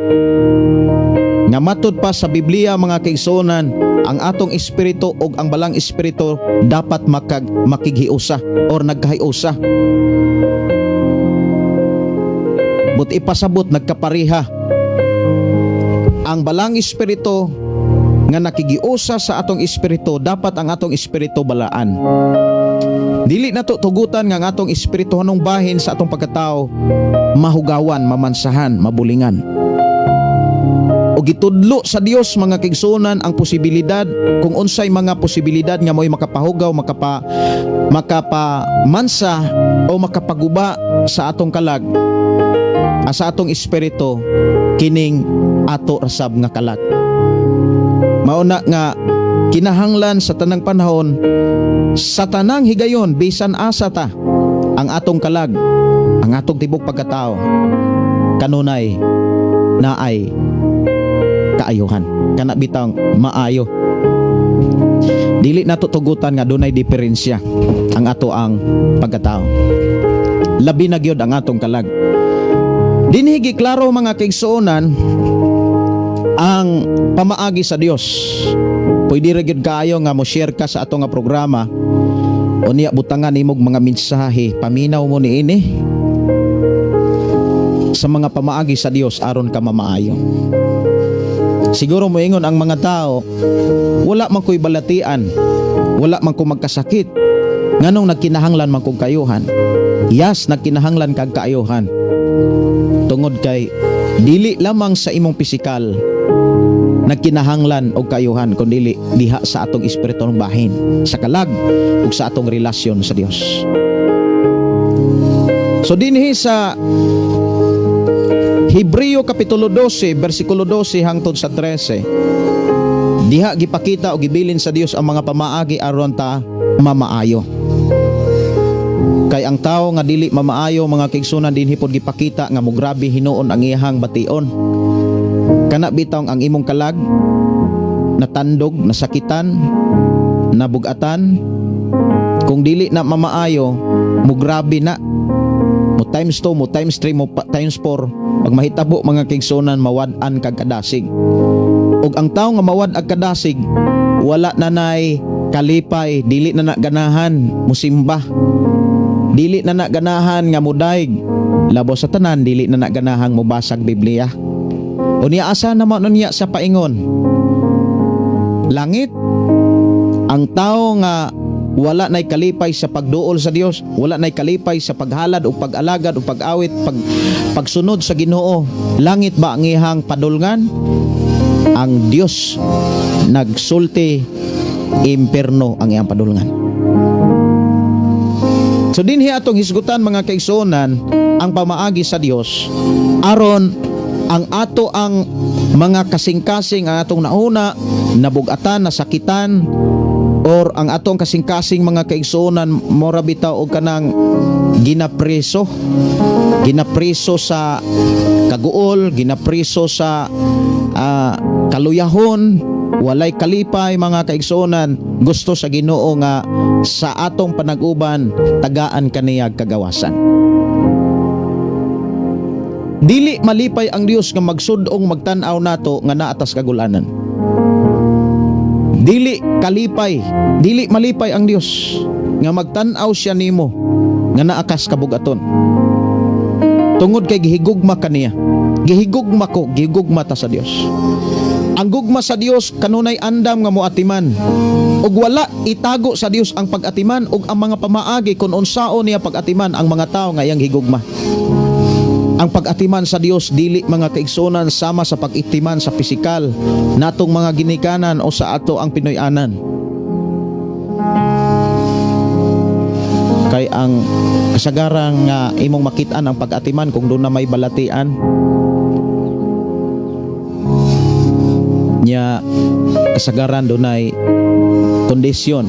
nga matud pa sa Biblia, mga kaigsuonan, ang atong espiritu ug ang balang espiritu dapat makighiusa or nagkahiusa. But ipasabot, nagkapareha. Ang balang espiritu nga nakigiusa sa atong espiritu, dapat ang atong espiritu balaan. Dili nato tugutan nga ang atong espiritu hanong bahin sa atong pagkatao mahugawan, mamansahan, mabulingan. O gitudlo sa Dios, mga kaigsuonan, ang posibilidad kung unsay mga posibilidad nga mo'y makapahugaw, makapamansa o makapaguba sa atong kalag, sa atong espiritu, kining ato rasab nga kalag. Mauna nga kinahanglan sa tanang panahon, sa tanang higayon, bisan asa ta, ang atong kalag, ang atong tibok pagkatao kanunay naay kaayuhan, kana bitang maayo. Dili nato tugutan nga dunay diferensya ang ato ang pagkatao, labi na gyud ang atong kalag. Dinhi giklaro, mga kaigsuonan, ang pamaagi sa Dios. Pwede ra gyud kaayo nga mo share ka sa ato nga programa, unya butangan nimog mga mensahe, paminaw mo niini sa mga pamaagi sa Dios aron ka mamaayo. Siguro moingon ang mga tao, "Wala man ko'y balatian, wala man ko magkasakit. Nganong nagkinahanglan man kong kaayuhan?" Yes, nagkinahanglan kag kaayuhan. Tungod kay dili lamang sa imong pisikal nagkinahanglan og kaayuhan, kundi diha sa atong espiritual bahin, sa kalag ug sa atong relasyon sa Dios. So dinhi sa Hebreo kapitulo 12 bersikulo 12 hangtod sa 13, diha gipakita o gibilin sa Dios ang mga pamaagi aron ta mamaayo. Kay ang tao nga dili mamaayo, mga kaigsunan, dinhi pod gipakita nga mugrabe hinuon ang iyahang bation. Kana bitaw ang imong kalag natandog, nasakitan, nabugatan, kung dili na mamaayo, mugrabe na, mo times 2, mo times 3, mo times 4. Pag mahitabo, mga kaigsunan, mawad-an kag kadasig. Ug ang tao nga mawad-ag kadasig, wala na nay kalipay, dili na na ganahan musimba, dili na na ganahan nga mudayeg, labaw sa tanan, dili na na ganahan mobasag Biblia. Unya asa naman unya sa paingon? Langit? Ang tao nga wala nay kalipay sa pagduol sa Dios, wala nay kalipay sa paghalad o pag-alagad o pag-awit, pagsunod sa Ginoo, langit ba ang iyang padulngan? Ang Dios nagsulti, imperno ang iyang padulngan. So dinhi atong hisgutan, mga kaigsuonan, ang pamaagi sa Dios aron ang ato ang mga kasing-kasing, ang atong nauna nabugatan, nasakitan, or ang atong kasing-kasing, mga kaigsuonan, mora bitaw og kanang ginapreso, ginapreso sa kaguol, ginapreso sa kaluyahon, walay kalipay, mga kaigsuonan, gusto sa Ginoo nga sa atong panag-uban tagaan kaniya kagawasan. Dili malipay ang Dios nga magsud-ong magtan-aw nato nga naa tas kagulanan. Dili kalipay, dili malipay ang Dios nga magtan-aw siya nimo nga naa kas kabugaton. Tungod kay gihigugma kaniya. Gihigugma ko, gihigugma ta sa Dios. Ang gugma sa Dios kanunay andam nga moatiman. Ug wala itago sa Dios ang pag-atiman ug ang mga pamaagi kung unsaon niya pag-atiman ang mga tao nga iyang higugma. Ang pag-atiman sa Dios dili, mga kaigsunan, sama sa pag-atiman sa pisikal natong mga ginikanan o sa ato ang Pinoy-anan. Kay ang kasagaran nga imong makit-an ang pag-atiman kung doon na may balatian. Nya kasagaran dunay kondisyon.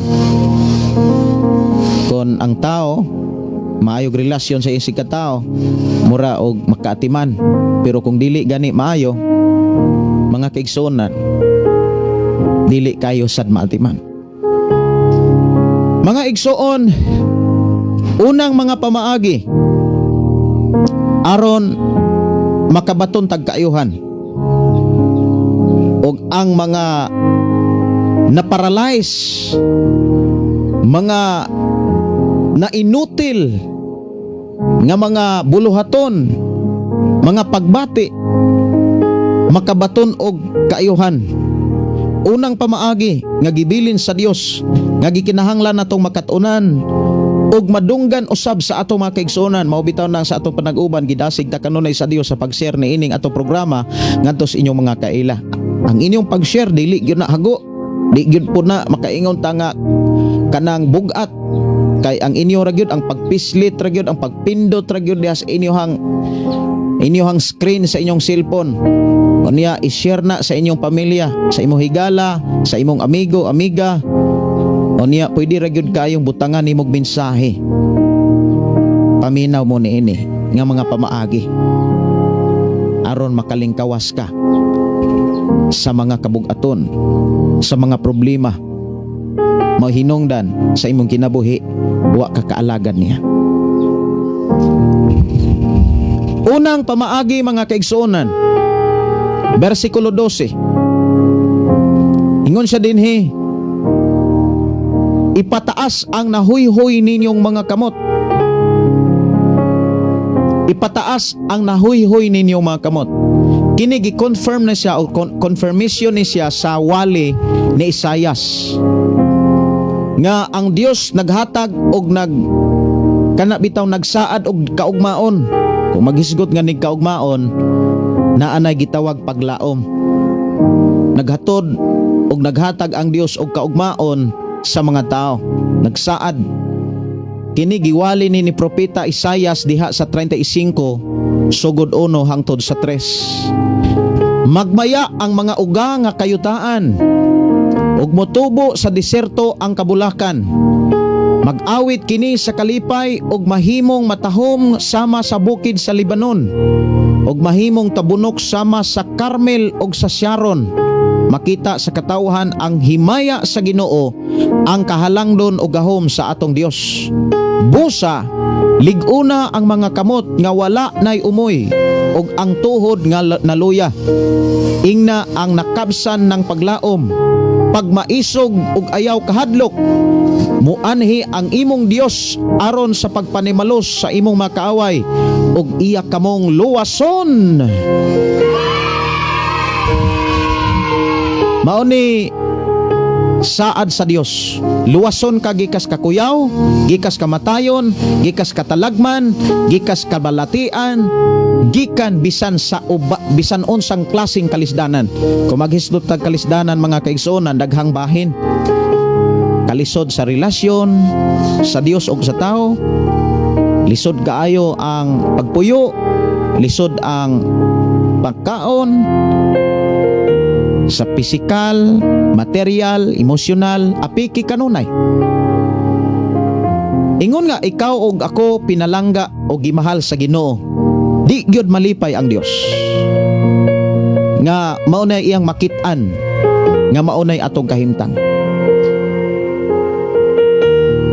Kung ang tao maayog relasyon sa isig ka tao, mura og makaatiman. Pero kung dili gani maayo, mga kaigsuonan, dili kayo sad maatiman. Mga igsoon, unang mga pamaagi aron makabaton tag kaayuhan og ang mga naparalyze, mga nainutil nga mga buluhaton, mga pagbati, makabaton og kaayuhan. Unang pamaagi nga gibilin sa Dios nga gikinahanglan natong makat-unan ug madunggan usab sa atong mga kaigsuonan, mao bitaw nang sa atong panag-uban gidasig ta kanunay sa Dios sa pag-share niining atong programa ngadto sa inyong mga kaila. Ang inyong pag-share dili gyud na hago, di gyud po na makaingon ta nga kanang bugat, kay ang inyo ra gyud ang pagpislit ra gyud, ang pagpindot ra gyud diha sa inyong screen sa inyong cellphone. Unya i-share na sa inyong pamilya, sa imong higala, sa imong amigo, amiga. Unya pwede ra gyud kayong butangan nimog mensahe. Paminaw mo niini nga mga pamaagi aron makalingkawas ka sa mga kabugaton, sa mga problema mahinungdan sa imong kinabuhi, wa ka kaalagad niya. Unang pamaagi, mga kaigsuonan, versikulo 12. Ingon siya dinhi, "Ipataas ang nahuyhoy ninyong mga kamot." Ipataas ang nahuyhoy ninyong mga kamot. Kini gi-confirm na siya o confirmation ni siya sa wali ni Isayas nga ang Dios naghatag og nag kana bitaw nagsaad og kaugmaon. Kung maghisgot nga nig kaugmaon, naa nay gitawag paglaom. Naghatod og naghatag ang Dios og kaugmaon sa mga tao. Nagsaad. Kini giwali ni Propeta Isayas diha sa 35 sugod 1 hangtod sa 3. "Magmaya ang mga uga nga kayutaan ug motubo sa diserto ang kabulakan. Mag-awit kini sa kalipay ug mahimong matahom sama sa bukid sa Lebanon, ug mahimong tabunok sama sa Carmel ug sa Sharon. Makita sa katawhan ang himaya sa Ginoo, ang kahalangdon ug gahom sa atong Dios. Busa, lig-una ang mga kamot nga wala nay umoy ug ang tuhod nga naluya. Ingna ang nakabsan ng paglaom, pagmaisog ug ayaw kahadlok. Muanhi ang imong Dios aron sa pagpanimalos sa imong makaaway ug iya kamong luwason. Mao ni saad sa Dios. Luwason ka gikas kakuyaw, gikas kamatayon, gikas katalagman, gikas kabalatian, gikan bisan sa uba, bisan unsang klaseng kalisdanan. Kung maghisgot tag kalisdanan, mga kaigsuonan, daghang bahin. Kalisod sa relasyon sa Dios ug sa tao, lisod kaayo ang pagpuyo, lisod ang pagkaon, sa pisikal, material, emosyonal, apiki kanunay. Ingon nga ikaw og ako pinalangga o gimahal sa Ginoo, di gyud malipay ang Dios nga mao na iyang makit-an nga mao nay atong kahimtang.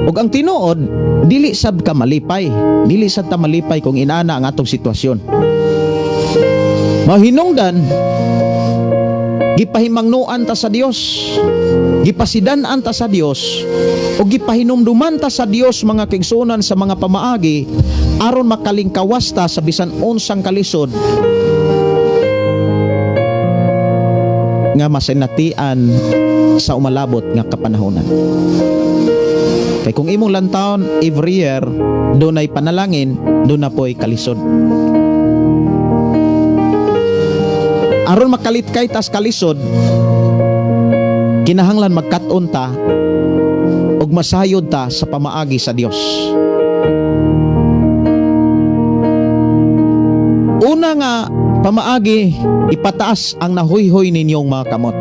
Ug ang tinuod, dili sad ka malipay, dili sad ta malipay kung inana ang atong sitwasyon. Mahinungdan gipahimangnoan ta sa Dios, gipasidan-an ta sa Dios, o gipahinumduman ta sa Dios, mga kaigsuonan, sa mga pamaagi aron makalingkawas ta sa bisan unsang kalisod nga masinatian sa umalabot nga kapanahonan. Kay kung imong lantawon, every year dunay panalangin, doon na po'y kalisod. Aron makalitkay tas kalisod, kinahanglan magkat-on ta ug masayod ta sa pamaagi sa Dios. Una nga pamaagi, ipataas ang nahuyhoy ninyong mga kamot.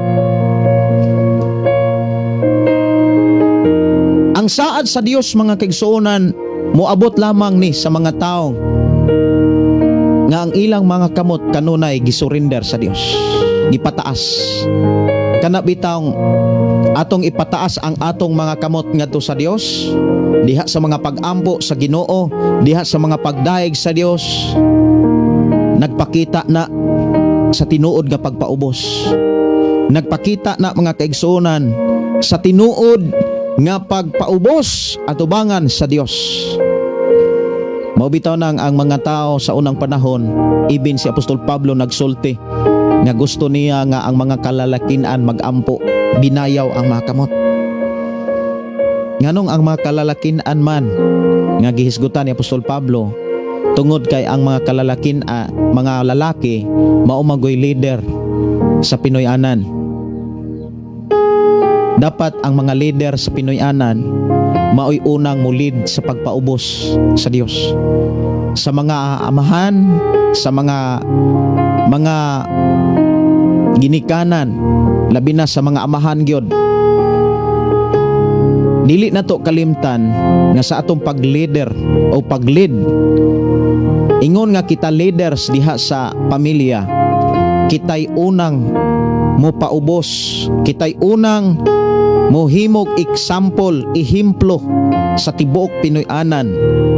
Ang saad sa Dios, mga kaigsuonan, moabot lamang ni sa mga taong nga ang ilang mga kamot kanunay gisurrender sa Dios, gipataas. Kana bitawng atong ipataas ang atong mga kamot ngadto sa Dios diha sa mga pag-ampo sa Ginoo, diha sa mga pagdayeg sa Dios, nagpakita na sa tinuod nga pagpaubos. Nagpakita na, mga kaigsuonan, sa tinuod nga pagpaubos atubangan sa Dios. Mao bitaw nang ang mga tao sa unang panahon, ibin si Apostol Pablo nagsulti nga gusto niya nga ang mga kalalakian magampo, binayaw ang mga kamot. Nganong ang mga kalalakian man nga gihisgutan ni Apostol Pablo? Tungod kay ang mga kalalakin, mga lalaki, mao magoy leader sa Pinoy-anan. Dapat ang mga leader sa Pinoy-anan maoy unang mulid sa pagpaubos sa Dios. Sa mga amahan, sa mga ginikanan, labi na sa mga amahan gyud. Dili na to kalimtan nga sa atong pag-leader o pag-lead, ingon nga kita leaders diha sa pamilya, kitay unang mo paubos, kitay unang mohimog example, ehemplo sa tibuok Pinoy-anan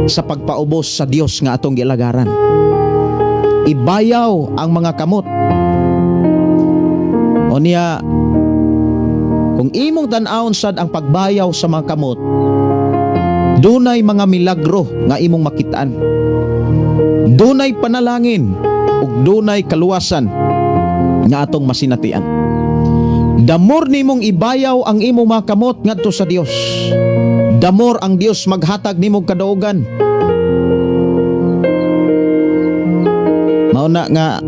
sa pagpaubos sa Dios nga atong gilagaran. Ibayaw ang mga kamot. O niya, kung imong tan-awon sad ang pagbayaw sa mga kamot, dunay mga milagro nga imong makitaan. Dunay panalangin ug dunay kaluwasan nga atong masinatian. The more nimong ibayaw ang imong mga kamot ngadto sa Dios, the more ang Dios maghatag nimong kadaugan. Mao na nga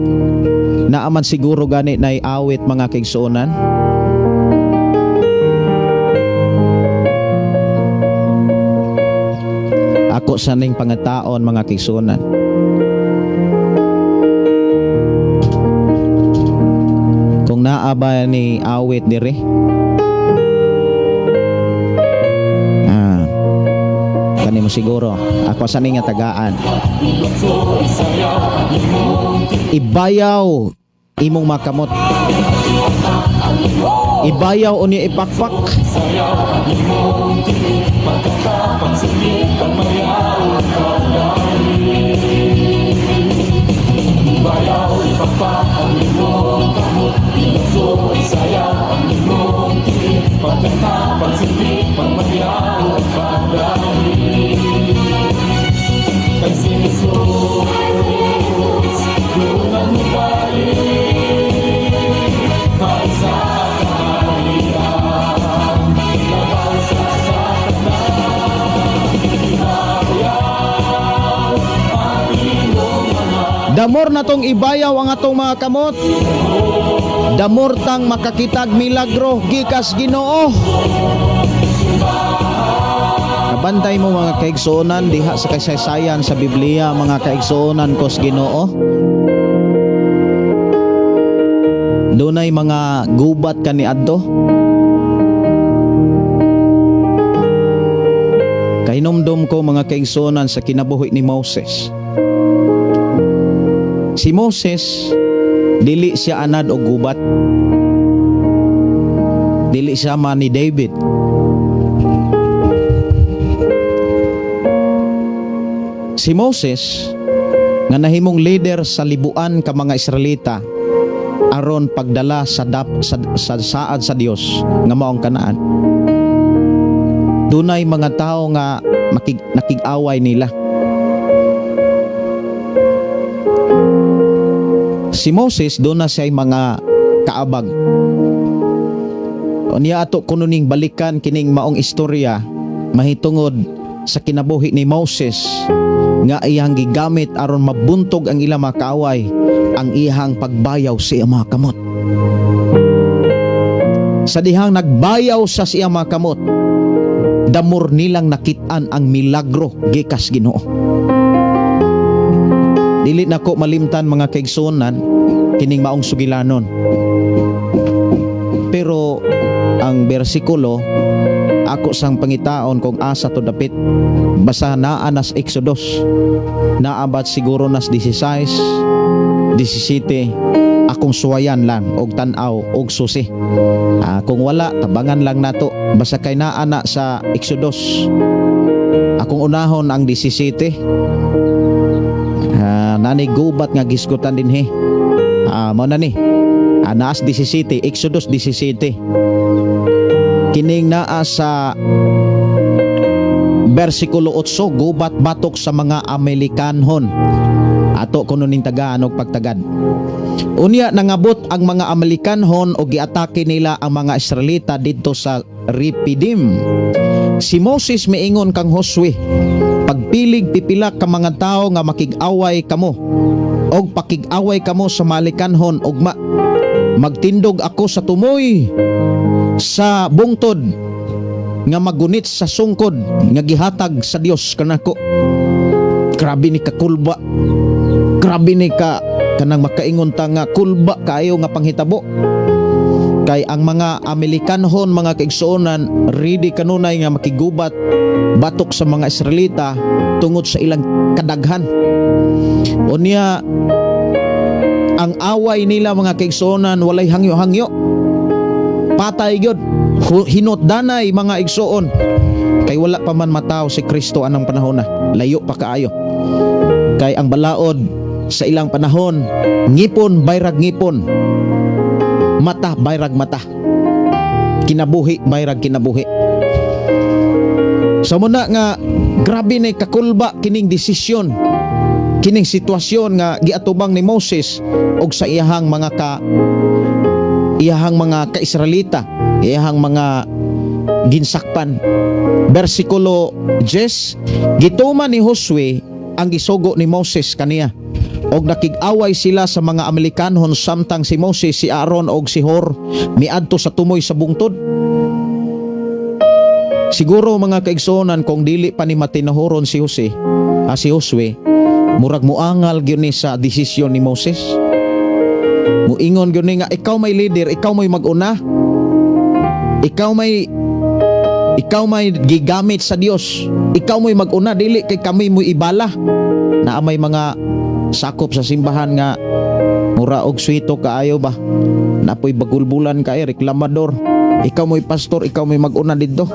naaman siguro gani nay awit, mga kaigsuonan. Ako sa ning pangataon, mga kaigsuonan. Kung naa ba ni awit dire? Ah. Kani mo siguro. Ako sa nga tagaan. Ibayaw imong makamot. Ibayaw unya ipakpak. Damor na tong ibayaw ang atong mga kamot. Damor tang makakitag milagro gikas Ginoo. Kabantay mo, mga kaigsuonan, diha sa kasaysayan sa Biblia, mga kaigsuonan kos Ginoo. Dunay mga gubat kaniadto. Kahinumdom ko, mga kaigsuonan, sa kinabuhi ni Moses. Si Moses, dili siya anad og gubat. Dili siya man ni David. Si Moses nga nahimong leader sa libuan ka mga Israelita aron pagdala sa dap, sa saad sa Dios nga maong Kanaan. Dunay mga tao nga nakig-away nila. Si Moses, duna siya mga kaabag. Unya ato kuno ning balikan kining maong istorya mahitungod sa kinabuhi ni Moses nga iyang gigamit aron mabuntog ang ilang mga kaaway, ang iyang pagbayaw sa iyang mga kamot. Sa dihang nagbayaw sa iyang mga kamot, damor nilang nakit-an ang milagro gikas Ginoo. Dili nako malimtan, mga kaigsuonan, kining maong sugilanon. Pero ang bersikulo ako sang pangitaon kung asa to dapit, basta naa nas Exodus. Naabat siguro nas 16, 17, akong suwayan lang og tan-aw og susi. Kung wala, tabangan lang nato, basta kay naa na sa Exodus. Akong unahon ang 17. Nani gubat nga gisgutan dinhi. Mao na ni. Naas 17, Exodus 17. Kining naa sa bersikulo 8, gubat batok sa mga Amalekanhon. Ato kuno ning tagaan og pagtagad. Unya nangabot ang mga Amalekanhon og giatake nila ang mga Israelita didto sa Repidim. Si Moses miingon kang Josue, "Pagpilig pipila ka mga tawo nga makig-away kamo og pakig-away kamo sa Amalekanhon ugma. Magtindog ako sa tumoy sa bungtod nga magunit sa sungkod nga gihatag sa Dios kanako." Grabe ni kakulba. Grabe ni ka kanang makaingon ta nga kulba kaayo nga panghitabo. Kay ang mga Amalekanhon, mga kaigsuonan, ready kanunay nga makigubat batok sa mga Israelita tungod sa ilang kadaghan. Unya ang away nila, mga kaigsuonan, walay hangyo-hangyo. Patay gyud. Hinotdanay, mga igsuon. Kay wala pa man mataw si Kristo anang panahon na. Layo pa kaayo. Kay ang balaod sa ilang panahon, ngipon bayrag ngipon. Mata bayrag mata. Kinabuhi bayrag kinabuhi. Sa muna nga grabe na kakulba kining desisyon, kining sitwasyon nga giatubang ni Moses og sa iyahang mga ka-Israelita, iyahang mga ginsakpan. Bersikulo 10, gituman ni Josue ang gisugo ni Moses kaniya. Og nakig-away sila sa mga Amalekanhon samtang si Moses, si Aaron og si Hur miadto sa tumoy sa bungtod. Siguro, mga kaigsuonan, kung dili pa ni matinahuron si Josue, murag muangal gyud ni sa desisyon ni Moses. Muingon gyud ni nga ikaw may leader, ikaw may mag-una. Ikaw may Ikaw may gigamit sa Dios. Ikaw mo'y mag-una, dili kay kami mo ibala. Naa may mga sakop sa simbahan nga mura og swito kaayo ba. Napoy bagulbulan kay reklamador. Ikaw mo'y pastor, ikaw mo'y mag-una didto.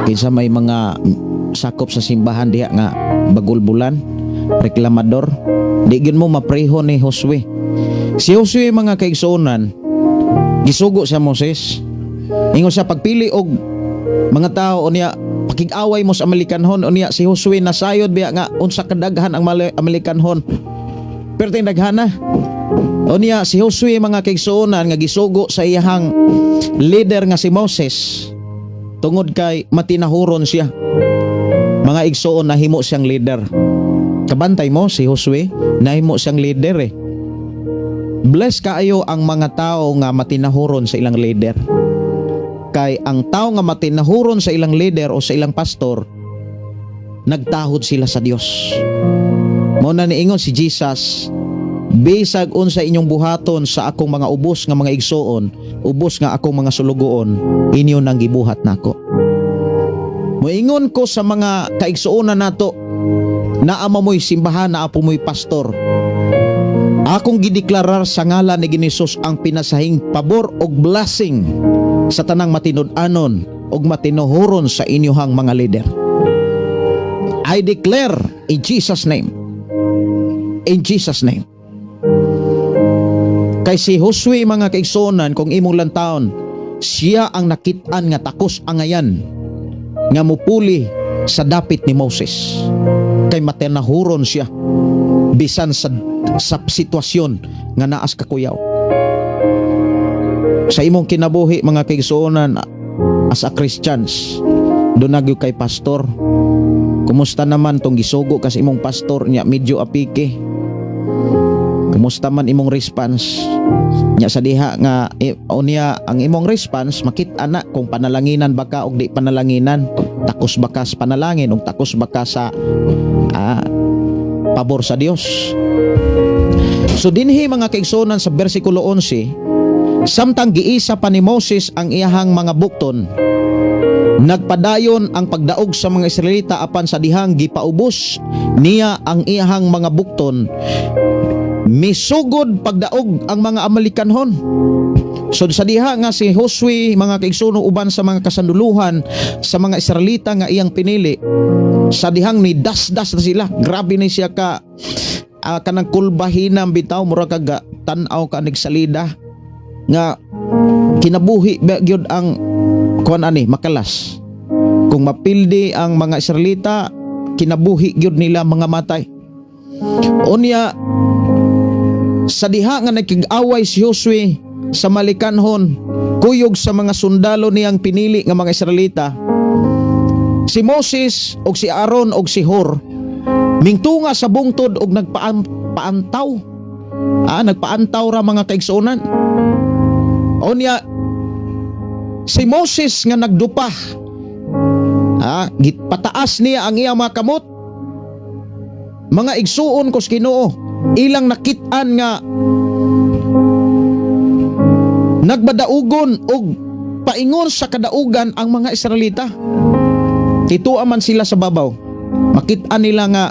Kinsa may mga sakop sa simbahan diha nga bagulbulan, reklamador, di gyud mo mapreho ni Josue. Si Josue, mga kaigsuonan, gisugo sa Moses. Ingon siya pagpili og mga tao, unya pakig-away mo sa Amalekanhon. Unya si Josue nasayod biya nga unsa kadaghan ang Amalekanhon. Pero ting daghana. Unya si Josue, mga kaigsuonan, nga gisugo sa iyahang leader nga si Moses, tungod kay matinahuron siya. Mga igsuon, nahimo siyang leader. Kabantay mo si Josue, nahimo siyang leader eh. Bless kaayo ang mga tao nga matinahuron sa ilang leader. Kay ang tao nga matinahuron sa ilang leader o sa ilang pastor, nagtahod sila sa Dios. Mao na niingon si Jesus, "Bisag unsa inyong buhaton sa akong mga ubos nga mga igsuon, ubos nga akong mga sulugoon, inyo nang gibuhat nako." Moingon ko sa mga kaigsuonan nato, naa mo'y simbahan, naa po mo'y pastor. Akong gideklarar sa ngalan ni Ginoong ang pinasahing pabor og blessing sa tanang matinud-anon og matinuhuron sa inyohang mga leader. I declare in Jesus' name. In Jesus' name. Kay si Josue, mga kaigsuonan, kung imong lantawon, siya ang nakit-an nga takos angayan nga mupuli sa dapit ni Moses. Kay matinahuron siya bisan sa sitwasyon nga naas kakuyaw. Sa imong kinabuhi, mga kaigsuonan, as a Christians, duna gyud kay pastor. Kumusta naman tong gisugo ka sa imong pastor niya medyo apike? Kumusta man imong response? Nya sa diha nga unya ang imong response, makita na kung panalanginan ba ka og di panalanginan, takos ba ka sa panalangin og takos ba ka sa pabor sa Dios. So dinhi, mga kaigsuonan, sa bersikulo 11, samtang giisa pa ni Moses ang iyahang mga bukton, nagpadayon ang pagdaog sa mga Israelita, apan sa dihang gipaubos niya ang iyahang mga bukton, misugod pagdaog ang mga Amalekanhon. So sa diha nga si Josue, mga kaigsuonan, uban sa mga kasanduluhan sa mga Israelita nga iyang pinili, sa dihang ni dasdas na sila, grabe ni siya ka kanang kulbahinam bitaw, mura kag tan-aw ka nagsalida nga kinabuhi ba gyud ang kuan ani makalas. Kung mapildi ang mga Israelita, kinabuhi gyud nila mga matay. Unya sa diha nga nakig-away si Josue sa Amalekanhon kuyog sa mga sundalo niyang pinili nga mga Israelita, si Moses og si Aaron og si Hur mingtunga sa bungtod og nagpaantaw. Nagpaantaw ra, mga kaigsuonan. Unya si Moses nga nagdupa, gipataas niya ang iyang mga kamot. Mga igsuon ko sa Ginoo, ilang nakit-an nga nagbadaugon og paingon sa kadaugan ang mga Israelita. Titua man sila sa babaw. Makit-an nila nga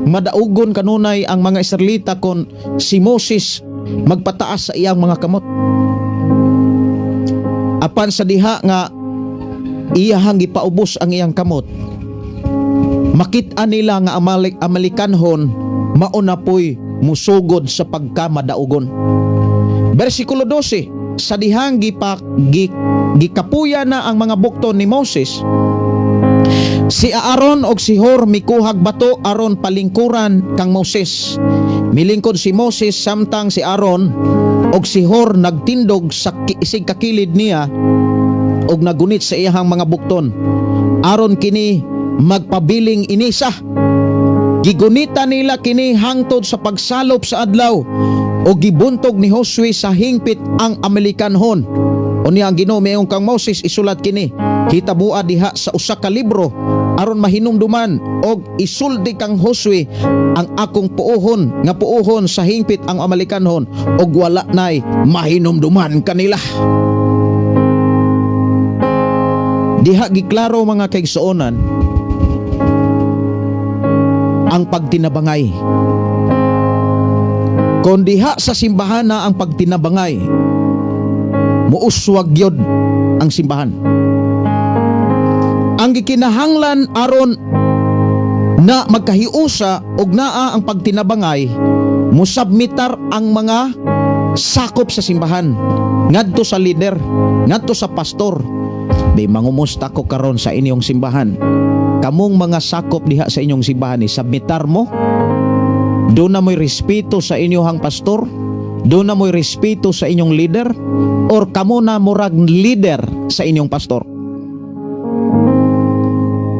madaugon kanunay ang mga Israelita kon si Moses magpataas sa iyang mga kamot. Apan sa diha nga iyahang gipaubos ang iyang kamot, makit-an nila nga Amalekanhon mao na po'y musugod sa pagkamadaugon. Versikulo 12, sa dihang gikapuya na ang mga bukton ni Moses, si Aaron og si Hur mikuhag bato aron palingkuran kang Moses. Milingkod si Moses samtang si Aaron og si Hur nagtindog sa isig kakilid niya og nagunit sa iyahang mga bukton aron kini magpabiling inisa. Gigunita nila kini hangtod sa pagsalop sa adlaw o gibuntog ni Josue sa hingpit ang Amalekanhon. Unya ang Ginoo miingon kang Moses, "Isulat kini. Hitabua diha sa usa ka libro aron mahinumduman og isulti kang Josue ang akong puohon nga puohon sa hingpit ang Amalekanhon og wala nay mahinumduman kanila." Diha giklaro, mga kaigsuonan, ang pagtinabangay. Kung diha sa simbahan na ang pagtinabangay, muuswag gyud ang simbahan. Ang gikinahanglan aron na magkahiusa og naa ang pagtinabangay, musubmitar ang mga sakop sa simbahan ngadto sa leader, ngadto sa pastor. Di mangumusta ko karon sa inyong simbahan. Kamong mga sakop diha sa inyong simbahan, submitar mo? Duna mo'y respeto sa inyong pastor? Duna mo'y respeto sa inyong leader? Or kamo na murag leader sa inyong pastor?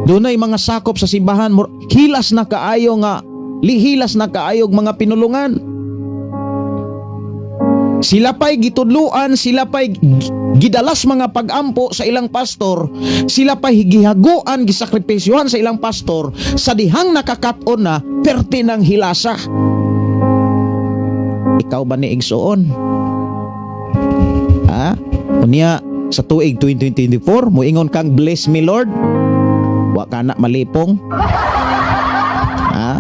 Dunay mga sakop sa simbahan, hilas na kaayo nga lihilas na kaayog mga pinulungan. Sila pa'y gitudluan, sila pa'y gidalas mga pagampo sa ilang pastor, sila pa'y gihaguan, gisakripisyuhan sa ilang pastor, sa dihang nakakaton na, perti ng hilasa. Ikaw ba ni igsuon? Ha? Unya, sa tuig 2024, muingon kang "Bless me, Lord"? Wa ka na malipong? Ha?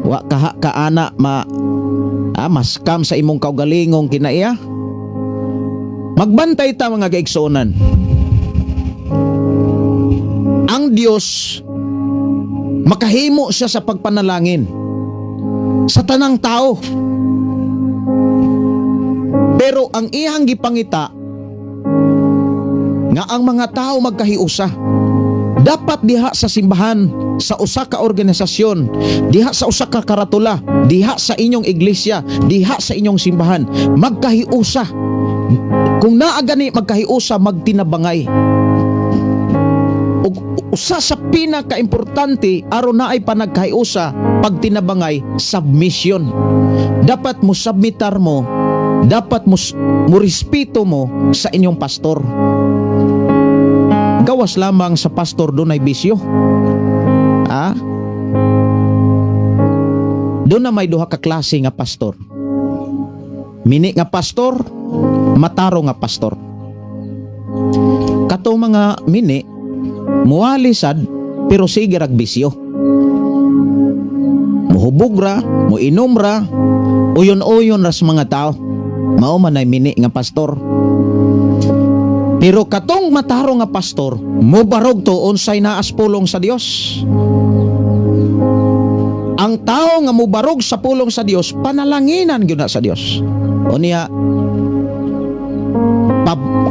Wa kaha ka ana ma maskam sa imong kaugalingong kinaiya? Magbantay ta, mga kaigsuonan. Ang Dios, makahimo siya sa pagpanalangin sa tanang tao. Pero ang iyang gipangita nga ang mga tao magkahiusa. Dapat diha sa simbahan, sa usa ka organisasyon, diha sa usa ka karatula, diha sa inyong iglesia, diha sa inyong simbahan, magkahiusa. Kung naa gani magkahiusa, magtinabangay. Ug usa sa pinakaimportante aron naay panagkahiusa, pagtinabangay, submission. Dapat mo submitar mo, dapat mo respeto mo sa inyong pastor. Gawas lamang sa pastor dunay bisyo. Ah? Duna may duha ka klase nga pastor. Mini nga pastor, matarong nga pastor. Katong mga mini, muwali sad pero sige rag bisyo. Muhubog ra, muinom ra, uyon-uyon ra sa mga tao. Mao man ay mini nga pastor. Pero katong matarong nga pastor, mubarog to unsay naas pulong sa Dios. Ang tao nga mubarog sa pulong sa Dios, panalanginan gyud na sa Dios. Unya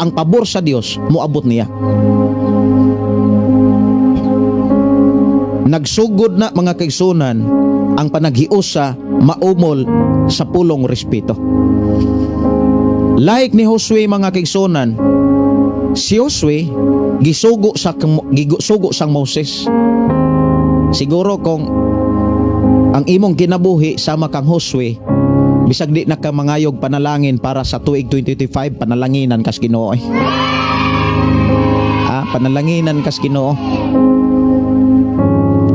ang pabor sa Dios moabot niya. Nagsugod na, mga kaigsunan, ang panaghiusa maumol sa pulong respeto. Like ni Josue, mga kaigsunan, si Josue gisugo sang Moses. Siguro kung ang imong kinabuhi sama kang Josue, bisag di na ka mangayog panalangin para sa tuig 2025, panalanginan kas Ginoo eh. Ah, panalanginan kas Ginoo.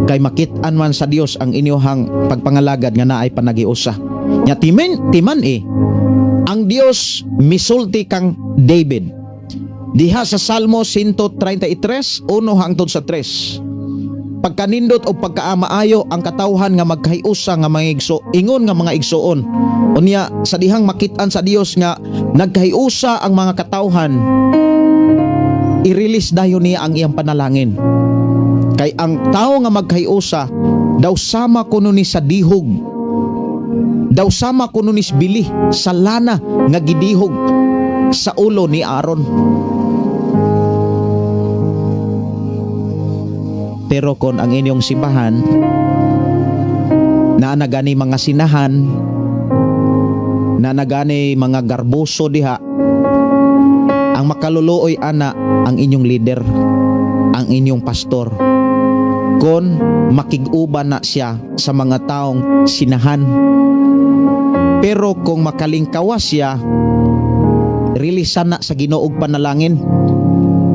Kay makit-an man sa Dios ang inyohang pagpangalagad nga naay panaghiusa. Nya timan timan eh, ang Dios misulti kang David. Diha sa Salmo 133, 1 hangtod sa 3. Pagkanindot o pagkaamaayo ang katawhan nga magkahiusa nga mga igso, ingon nga mga igsuon. Unya sa dihang makit-an sa Dios nga nagkahiusa ang mga katawhan, i-release dayon niya ang iyang panalangin. Kay ang tao nga magkahiusa daw sama kuno ni sa dihog. Daw sama kuno ni bili sa lana nga gidihog sa ulo ni Aaron. Pero kon ang inyong simbahan naa na gani mga sinahan, naa na gani mga garboso diha, ang makaluluoy ana ang inyong leader, ang inyong pastor. Kon makig-uban na siya sa mga taong sinahan. Pero kung makalingkawas siya, rilisan na sa Ginoo og panalangin.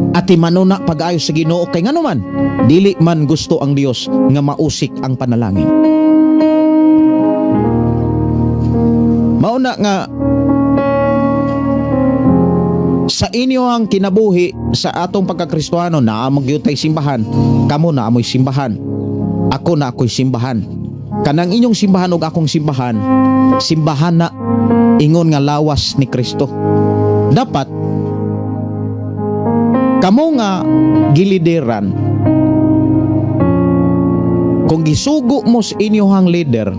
Ati manuna pag-ayo sa Ginoo, kay ngano man dili man gusto ang Dios nga mausik ang panalangin. Mauna nga Sa inyo ang kinabuhi sa atong pagkakristohano, naa man gyud tay simbahan, kamo naa mo'y simbahan. Ako naa ako'y simbahan. Kanang inyong simbahan ug akong simbahan, simbahan na ingon nga lawas ni Kristo. Dapat kamo nga gilideran, kung gisugo mo sa inyong leader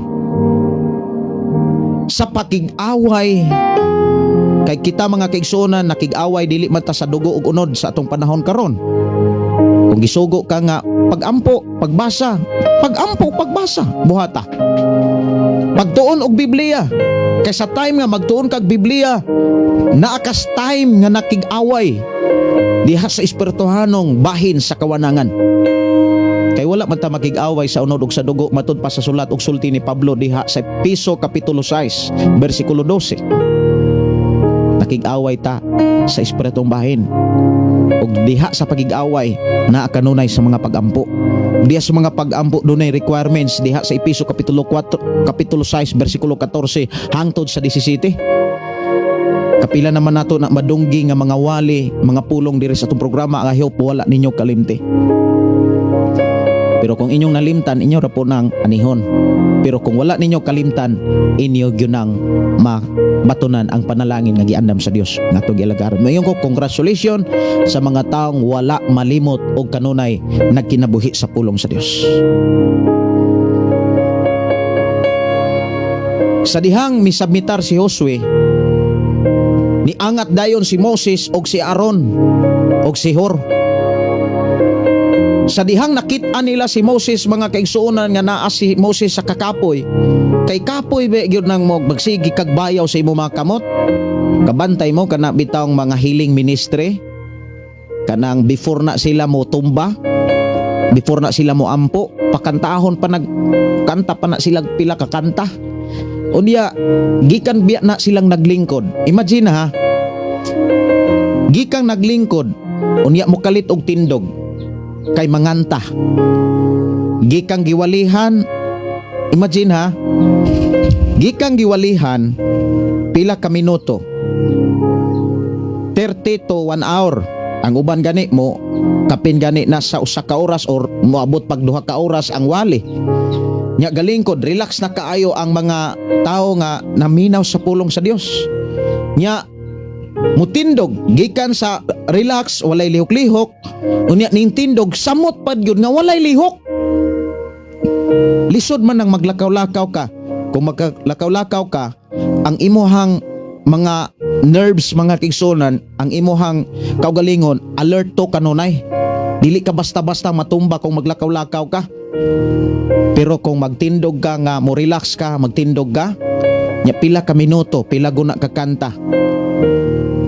sa pakig-away, kay kita, mga kaigsuonan, nakig-away dili man ta sa dugo ug unod sa atong panahon karon. Kung gisugo ka nga pagampo, pagbasa, pagampo, pagbasa, buhata. Pagtuon og Biblia. Kay sa time nga magtuon kag Biblia, naa kas time nga nakig-away diha sa espirituhanong bahin sa kawanangan. Kay wala man ta makig-away sa unod ug sa dugo matud pa sa sulat ug sulti ni Pablo diha sa Epeso kapitulo 6 bersikulo 12. Nakig-away ta sa espiritong bahin. Ug diha sa pagig-away naa kanunay sa mga pagampo. Diha sa mga pagampo, dunay requirements diha sa Epeso kapitulo 4, kapitulo 6 bersikulo 14 hangtod sa 17. Kapila naman nato na madunggi nga mga wali, mga pulong diri sa atong programa. I hope wala ninyo kalimti. Pero kung inyong nalimtan, inyo ra po nang anihon. Pero kung wala ninyo kalimtan, inyo gyud nang mabatunan ang panalangin nga giandam sa Dios nga atong gialagaran. Mayon ko, congratulations sa mga taong wala malimot og kanunay nagkinabuhi sa pulong sa Dios. Sa dihang misubmitar si Josue, niangat dayon si Moses og si Aaron og si Hur. Sa dihang nakit-an nila si Moses, mga kaigsuonan, nga naa si Moses sa kakapoy. Kay kapoy be gyud nang mo magsigi kag bayaw sa imo mga kamot. Kabantay mo kana bitawng mga healing ministry, kanang before na sila mo tumba, before na sila mo ampo, pakantahon pa, nagkanta pa na sila pila ka kanta. Unya gikan biya na silang naglingkod. Imagine ha. Gikan naglingkod, unya mo kalit og tindog kay manganta. Gikang giwalihan, imagine ha. Gikang giwalihan pila ka minuto? 30 to 1 hour. Ang uban gani mo kapin gani na sa usa ka oras or moabot pag 2 ka oras ang wali. Nya galingkod, relax na kaayo ang mga tao nga naminaw sa pulong sa Dios. Nya mutindog gikan sa relax, walay lihok-lihok, unya ning tindog samot pad gyud nga walay lihok. Lisod man ang maglakaw-lakaw ka. Kung maglakaw-lakaw ka, ang imuhang mga nerves, mga kaigsuonan, ang imuhang kaugalingon alerto kanunay. Dili ka basta-basta matumba kung maglakaw-lakaw ka. Pero kung magtindog ka nga mo relax ka, magtindog ka nya pila ka minuto, pila guna ka kanta,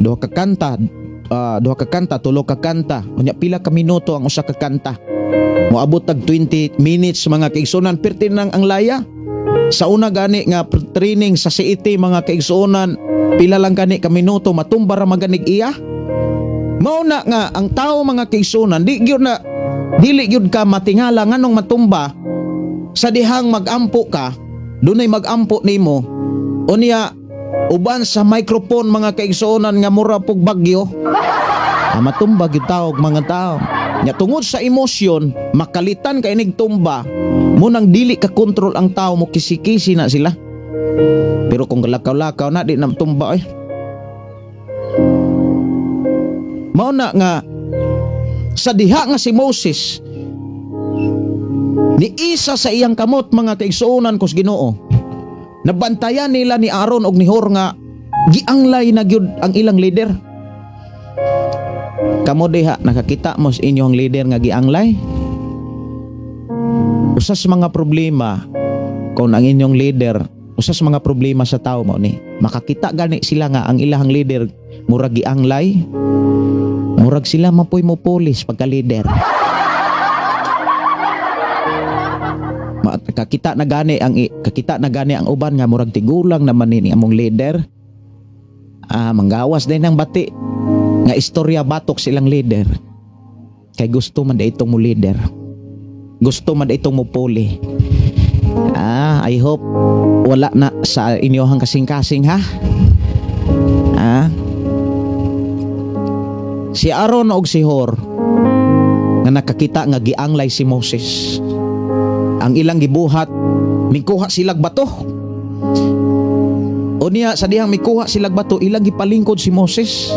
duha ka kanta, duha ka kanta, tulo ka kanta, unya pila ka minuto ang usa ka kanta, moabot tag 20 minutes, mga kaigsuonan, perti nang ang laya. Sa una gani nga training sa CET, mga kaigsuonan, pila lang gani ka minuto, matumba ra maganig iya. Mao na nga ang tao, mga kaigsuonan, di gyud na dili gyud ka matingala nganong matumba sa dihang magampo ka, dunay magampo nimo. Unya uban sa microphone, mga kaigsuonan, nga mura pug bagyo. Ah, matumba gyud tawag mga tao. Nya tungod sa emosyon, makalitan kay inig tumba, mo nang dili ka kontrol ang tao, mo kisi-kisi na sila. Pero kung lakaw-lakaw na, di na tumba eh. Mao na nga sa diha nga si Moses ni isa sa iyang kamot, mga kaigsuonan kus Ginoo, nabantayan nila ni Aaron og ni Hur nga gianglay na gyud ang ilang leader. Kamo diha, nakakita mo sa inyong leader nga gianglay? Usa sa mga problema kung ang inyong leader, usa sa mga problema sa tao mao ni makakita gani sila nga ang ilahang leader murag gianglay, murag sila mapoy mo pulis pagka leader. Kakita na gani ang uban nga murag tigulang naman ni among leader. Ah, manggawas din ang bati nga istorya batok silang leader. Kay gusto man itong mo leader. Gusto man itong mo puli. Ah, I hope wala na sa inyohang kasing-kasing ha. Ah. Si Aaron og si Hur nga nakakita nga gianglay si Moses. Ang ilang gibuhat, mikuha silag bato. Unya sa dihang mikuha silag bato, ilang gipalingkod si Moses.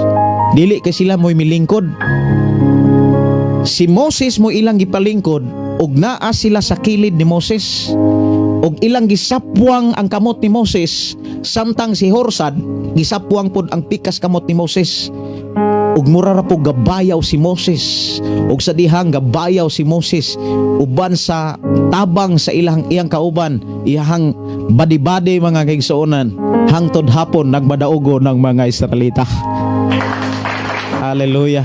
Dili kay sila mo'y milingkod. Si Moses mo ilang gipalingkod ug naa sila sa kilid ni Moses. Ug ilang gisapwang ang kamot ni Moses samtang si Hur sad gisapwang pod ang pikas kamot ni Moses. Ug mura ra po gabayaw si Moses. Ug sa dihang gabayaw si Moses uban sa tabang sa ilang iyang kauban, iyahang badi-badi, mga kaigsuonan, hangtod hapon nagmadaugo ng mga Israelita. Hallelujah.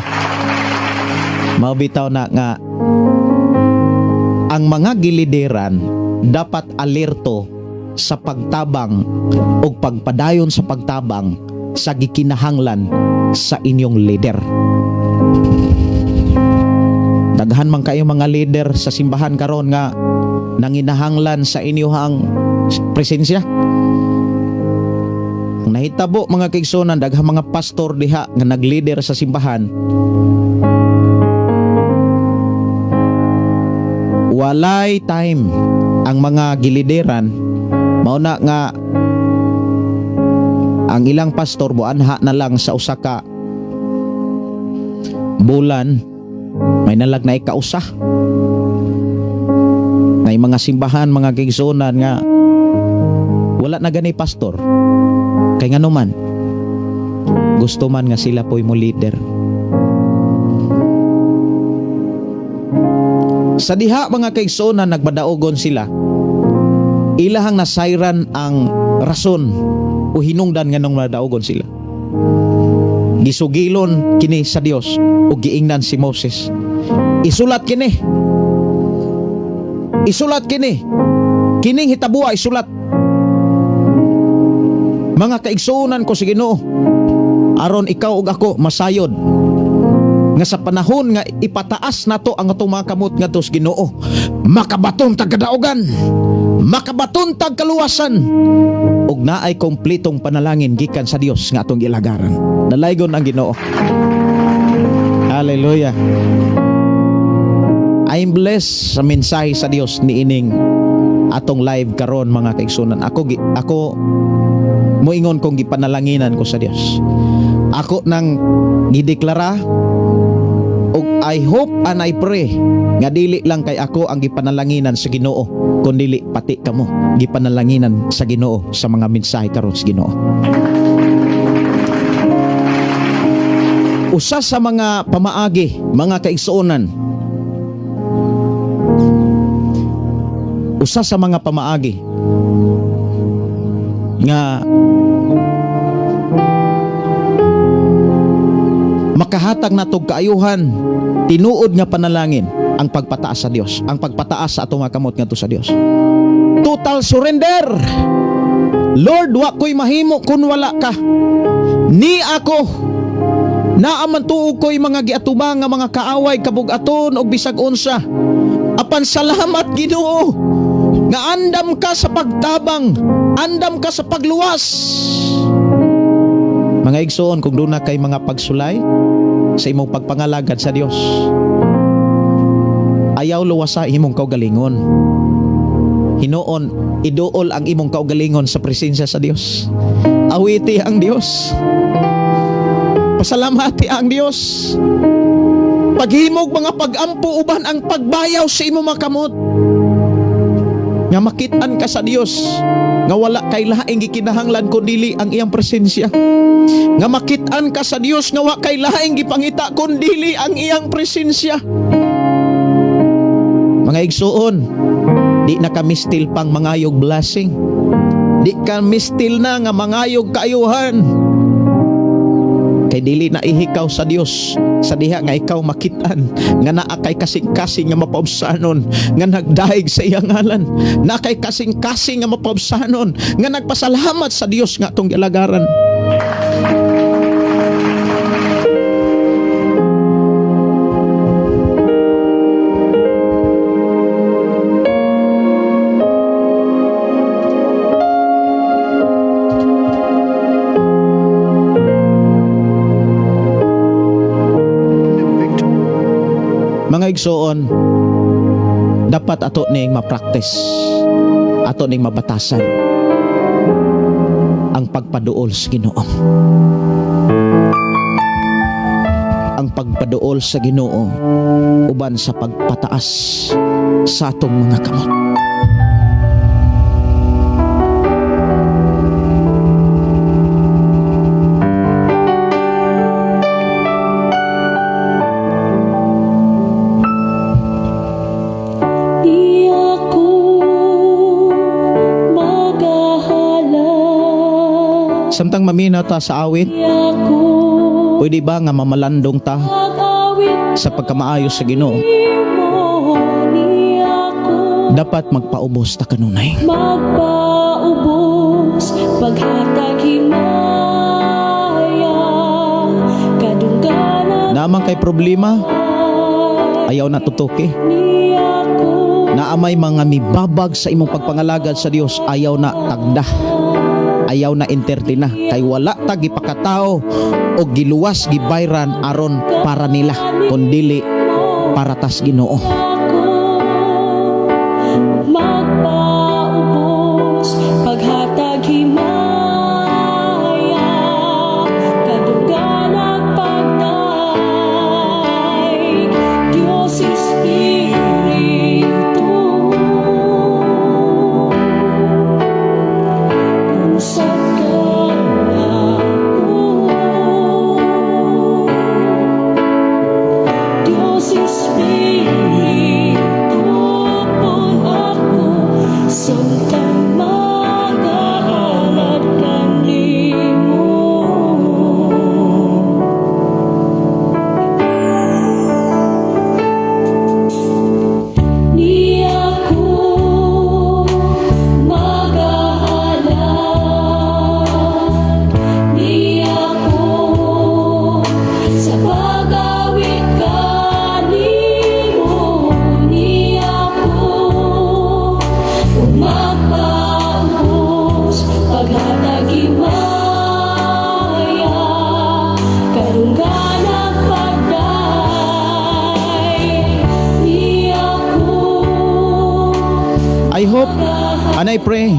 Mao bitaw na nga ang mga gilideran dapat alerto sa pagtabang o pagpadayon sa pagtabang sa gikinahanglan sa inyong leader. Daghan man kayo mga leader sa simbahan karon nga nanginahanglan sa inyong presensya. Ang nahitabo, mga kaigsuonan, daghang mga pastor diha nga nag-leader sa simbahan, walay time ang mga gilideran. Mao na nga ang ilang pastor moanha na lang sa usa ka bulan, may nalag na ikausa. Na mga simbahan, mga kaigsuonan, nga wala na gani pastor kay ngano man gusto man nga sila po'y mo leader. Sa diha, mga kaigsuonan, nagmadaugon sila, ilahang nasayran ang rason o hinungdan nganong madaugon sila. Gisugilon kini sa Dios o giingnan si Moses, "Isulat kini. Isulat kini. Kining hitabua isulat." Mga kaigsuonan ko sa Ginoo, aron ikaw ug ako masayod nga sa panahon nga ipataas nato ang atong mga kamot ngadto sa Ginoo, makabaton tag kadaugan, makabaton tag kaluwasan, ug naay kompletong panalangin gikan sa Dios nga atong gilagaran. Dalaygon ang Ginoo. Hallelujah. I'm blessed sa mensahe sa Dios niining atong live karon, mga kaigsuonan. Ako moingon kong gipanalanginan ko sa Dios. Ako nang gideklara ug I hope and I pray nga dili lang kay ako ang gipanalanginan sa Ginoo, kundili pati kamo gipanalanginan sa Ginoo sa mga mensahe karon sa Ginoo. Usa sa mga pamaagi, mga kaigsuonan, usa sa mga pamaagi nga makahatag natog kaayuhan, tinuod nga panalangin, ang pagpataas sa Dios, ang pagpataas sa atong mga kamot ngadto sa Dios. Total surrender. Lord, wa ko'y mahimo kun wala ka. Ni ako naa man tuog ko'y mga giatubang nga mga kaaway, kabug-aton og bisag unsa. Apan salamat, Ginoo, nga andam ka sa pagtabang, andam ka sa pagluwas. Mga igsoon, kung duna kay mga pagsulay sa imong pagpangalagad sa Dios, ayaw luwasa imong kaugalingon. Hinuon, iduol ang imong kaugalingon sa presensya sa Dios. Awiti ang Dios. Pasalamati ang Dios. Paghimog mga pag-ampo uban ang pagbayaw sa imong mga kamot. Nga makit-an ka sa Dios nga wala kay laing gikinahanglan kundili ang iyang presensya. Nga makit-an ka sa Dios nga wa kay laing gipangita kundili ang iyang presensya. Mga igsuon, di na kami still pang mangayog blessing. Di kami still na nga mangayog kaayuhan. Kay dili na ihikaw sa Dios sa diha nga ikaw makitaan nga naa kay kasing-kasing nga mapaubsanon nga nagdayeg sa iyang ngalan, naa kay kasing-kasing nga mapaubsanon nga nagpasalamat sa Dios nga atong gilagaran. Mga igsoon, dapat ato ning ma-practice, ato ning mabatasan ang pagpaduol sa Ginoo. Ang pagpaduol sa Ginoo uban sa pagpataas sa atong mga kamot. Di ako magahalad. Samtang maminaw ta sa awit, Di ako pwede ba nga mamalandong ta mag-awit sa pagkamaayo sa Ginoo? mo? Di ako Dapat magpaubos ta kanunay. magpaubos paghatag himaya kadungganan. Naa man kay problema, ayaw na tutuki. Ni ako Naa may mga mibabag sa imong pagpangalagad sa Dios, ayaw na tagda. Ayaw na entertain na kay wala ta gipakatao o giluwas, gibayran aron para nila, kundili para tas Ginoo. Ako magpaubos paghatag himaya kadungganag pagdaig. Diyos Espiritu, usab ka nako. Diyos Espiritu, pun ako samtang magahalad kanimo. Ni ako magahalad, ni ako sa pag-awit kanimo, ni ako magpaubos paghatag himaya kadungganag pagdaig. Ni ako I hope and I pray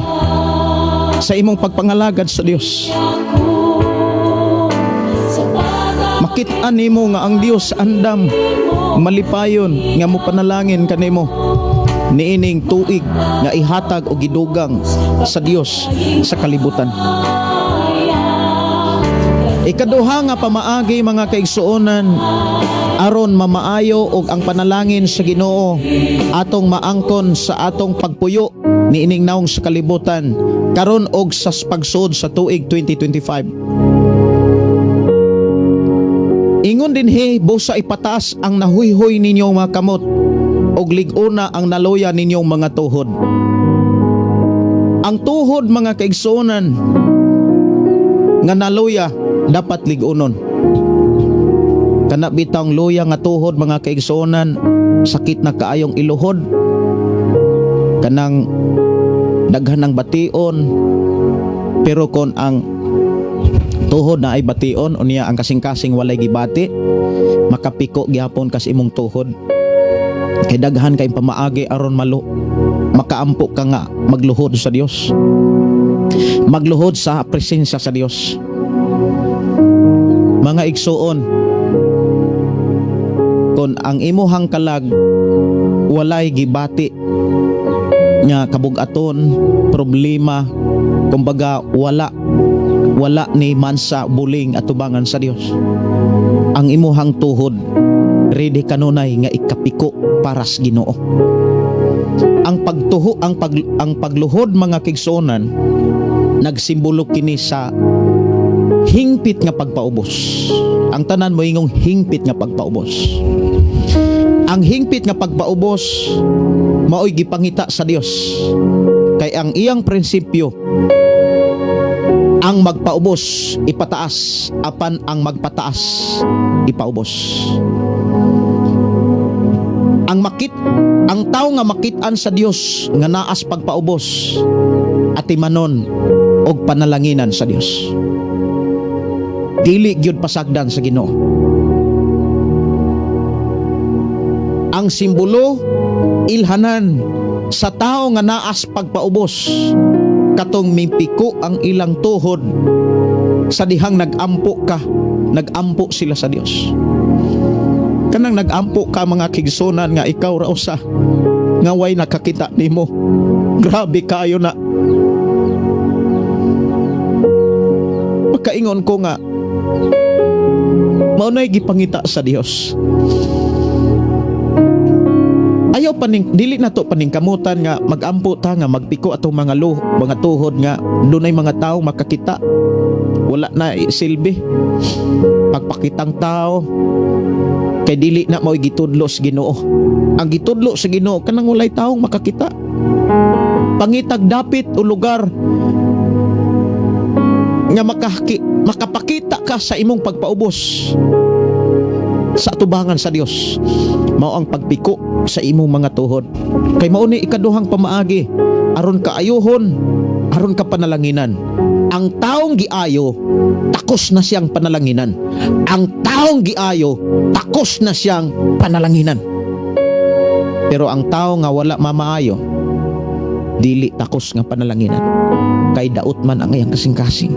sa imong pagpangalagad sa Dios, ako sa pag-awit makit-an nimo nga ang Dios andam malipayon nga mo panalangin kanimo niining tuig nga ihatag o gidugang sa Dios sa kalibutan. Ikaduha nga pamaagi, mga kaigsuonan, aron mamaayo og ang panalangin sa Ginoo atong maangkon sa atong pagpuyo niining naong sa kalibutan karon og sa pagsuod sa tuig 2025. Ingon dinhi, busa ipataas ang nahuyhoy ninyong mga kamot og lig-ona ang naluya ninyong mga tuhod. Ang tuhod, mga kaigsuonan, nga naluya dapat lig-onon. Kana bitang luya nga tuhod, mga kaigsuonan, sakit na kaayong iluhod. Kanang daghan ng bation, pero kon ang tuhod na ay bation unya ang kasing-kasing walay gibati, makapiko gihapon kas imong tuhod. Kay daghan kay pamaagi aron malu makaampo ka nga magluhod sa Dios. Magluhod sa presensya sa Dios. Mga igsuon, kon ang imuhang kalag walay gibati nga kabugaton, problema, kumbaga wala wala ni mansa buling atubangan sa Dios. Ang imuhang tuhod ready kanunay nga ikapiko para sa Ginoo. Ang pagtuho ang pag ang pagluhod, mga kaigsuonan, nagsimbolo kini sa hingpit nga pagpaubos. Ang tanan mo ingong hingpit nga pagpaubos. Ang hingpit nga pagpaubos maoy gipangita sa Dios. Kay ang iyang prinsipyo, ang magpaubos ipataas, apan ang magpataas ipaubos. Ang tao nga makit-an sa Dios nga naas pagpaubos atimanon og panalanginan sa Dios. Dili gyud pasagdan sa Ginoo. Ang Ang simbolo, ilhanan sa tao nga naas pagpaubos, katong mipiko ang ilang tuhod sa dihang nagampo ka, nagampo sila sa Dios. Kanang nagampo ka, mga kaigsuonan, nga ikaw ra usa nga way nakakita nimo. Grabe kayo na. Makaingon ko nga mao na'y gipangita sa Dios. Ayaw paning dili na to paningkamutan nga magampo ta nga magpiko atong mga tuhod nga dunay mga tao makakita. Wala na silbi pagpakitang tao kay dili na mao'y gitudlo sa Ginoo. Ang gitudlo sa Ginoo, kanang walay taong makakita. Pangitag dapit o lugar nga makapakita ka sa imong pagpaubos sa atubangan sa Dios. Mao ang pagpiko sa imong mga tuhod. Kay mao ni ikaduhang pamaagi aron kaayuhon, aron ka panalanginan. Ang taong giayo, takos na siyang panalanginan. Ang taong giayo, takos na siyang panalanginan. Pero ang tao nga wala mamaayo, dili takos nga panalanginan. Kay daot man ang iyang kasing-kasing.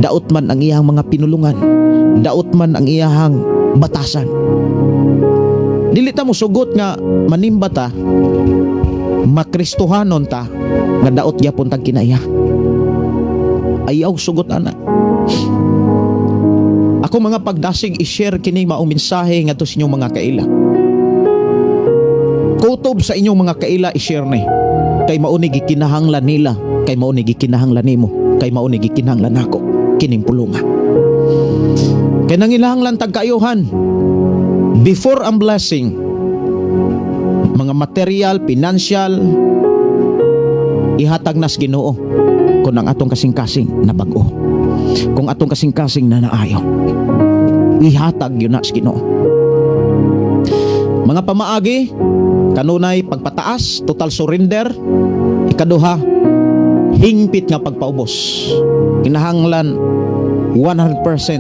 Daot man ang iyang mga pinulungan. Daot man ang iyang batasan. Dili ta mo sugot nga manimba ta, makristohanon ta, nga daot gyapon tag kinaiya. Ayaw sugot ana. Ako mga pagdasig, i-share kini maong mensahe ngadto sa inyong mga kaila. Kutob sa inyong mga kaila i-share ni. Kay mao ni gikinahanglan nila, kay mao ni gikinahanglan nimo, kay mao ni gikinahanglan nako kining pulunga. Kay nangilahanglan tag kaayuhan before ang blessing, mga material, financial, ihatag nas Ginoo kung ang atong kasing-kasing na bag-o. Kung atong kasing-kasing na naayo. Ihatag yun na sa Ginoo. Mga pamaagi, kanunay pagpataas, total surrender. Ikaduha, hingpit nga pagpaubos. Kinahanglan 100%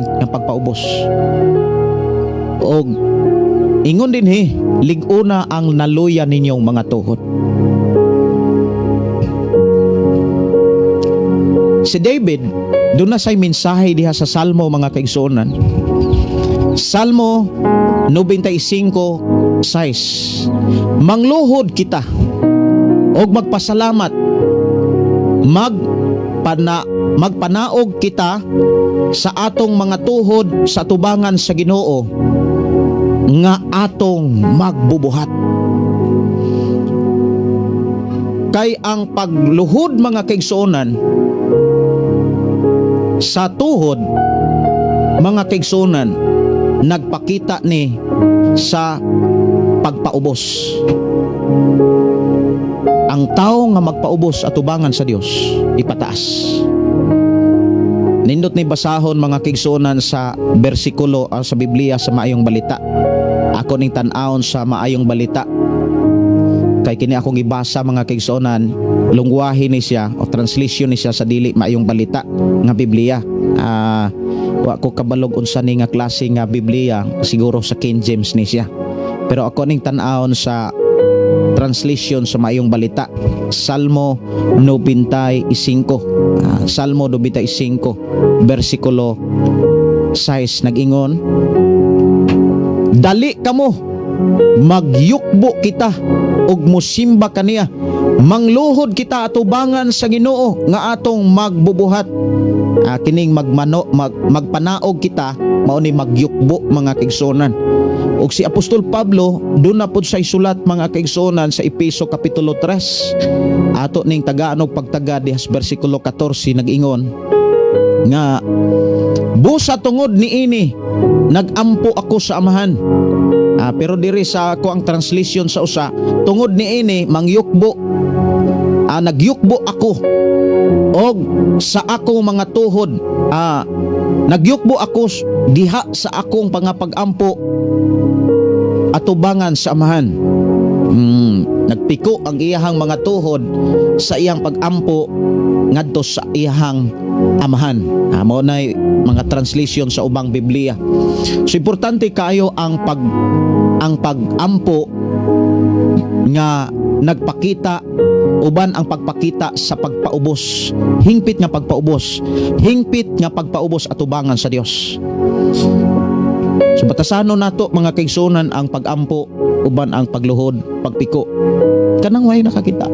nga pagpaubos. Og ingon din he, lig-una ang naluya ninyong mga tuhod. Si David, doon na say mensahe diha sa Salmo, mga kaigsuonan. Salmo 95:6. Mangluhod kita og magpasalamat, magpanaog kita sa atong mga tuhod sa tubangan sa Ginoo nga atong magbubuhat. Kay ang pagluhod, mga kaigsuonan, sa tuhod, mga kaigsuonan, nagpakita ni sa pagpaubos. Ang tao nga magpaubos atubangan sa Dios, ipataas. Nindot ni basahon, mga kaigsuonan, sa bersikulo sa Biblia sa Maayong Balita. Ako ning tan-awon sa Maayong Balita. Kay kini akong ibasa, mga kaigsuonan, lungwahe ni siya o translation ni siya sa dili Maayong Balita nga Biblia. Wa ko kabalog unsa ni nga klase nga Biblia, siguro sa King James ni siya. Pero ako ning tan-awon sa translation sa Maayong Balita. Salmo 95. Salmo 95 bersikulo 6 nag-ingon, "Dali kamo, magyukbo kita ug musimba kaniya. Mangluhod kita atubangan sa Ginoo nga atong magbubuhat." Kining magpanaog kita, mao ni magyukbo, mga kaigsuonan. Ug si Apostol Pablo doon na pud sa isulat, mga kaigsuonan, sa Epeso kapitulo 3. Ato ning tagaan og pagtaga dihas bersikulo 14, nag-ingon nga, "Busa tungod niini nagampo ako sa Amahan." Pero diri sa ako ang translation sa usa, tungod niini mangyukbo, nagyukbo ako og sa akong mga tuhod, nagyukbo ako diha sa akong pangapagampo atubangan sa Amahan. Nagpiko ang iyahang mga tuhod sa iyang pagampo ngadto sa iyahang Amahan. Mao nay mga translation sa ubang Biblia. So importante kayo ang pagampo. Nga nagpakita uban ang pagpakita sa pagpaubos, hingpit nga pagpaubos, hingpit nga pagpaubos atubangan sa Dios. So batasanon nato, mga kaigsunan, ang pagampo uban ang pagluhod, pagpiko kanang way nakakita.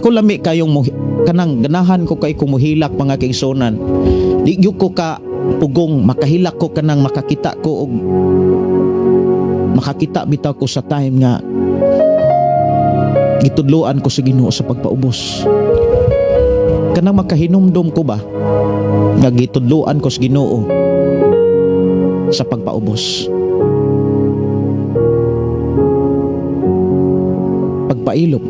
Ako lami kayong kanang ganahan ko kay kumuhilak, mga kaigsunan. Di gyud ko ka pugong makahilak ko kanang makakita ko og makakita bitaw ko sa time nga gitudloan ko sa Ginoo sa pagpaubos, kanang makahinumdom ko ba nga gitudloan ko sa Ginoo sa pagpaubos, pagpailom.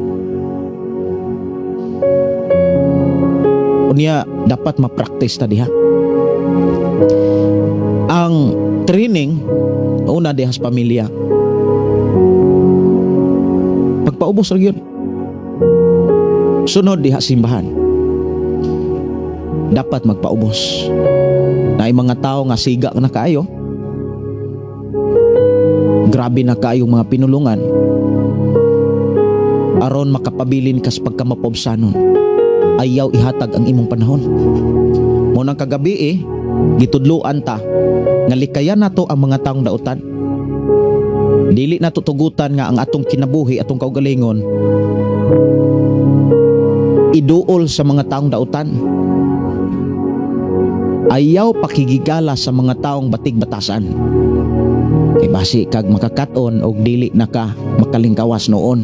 Unya dapat ma-practice ta diha ang training. Una, diha sa pamilya, pagpaubos ra gyud. Sunod, diha simbahan, dapat magpaubos. Naay mga tao nga siga na kaayo, grabe na kaayo mga pinulungan. Aron makapabilin kas pagkamapobsanon, ayaw ihatag ang imong panahon. Mao nang kagabi eh, gitudloan ta nga likayan nato ang mga taong dautan. Dili nato tugutan nga ang atong kinabuhi, atong kaugalingon, iduol sa mga taong dautan. Ayaw pakigigala sa mga taong batig batasan. Kay basi kag makakaton og dili na ka makalingkawas noon.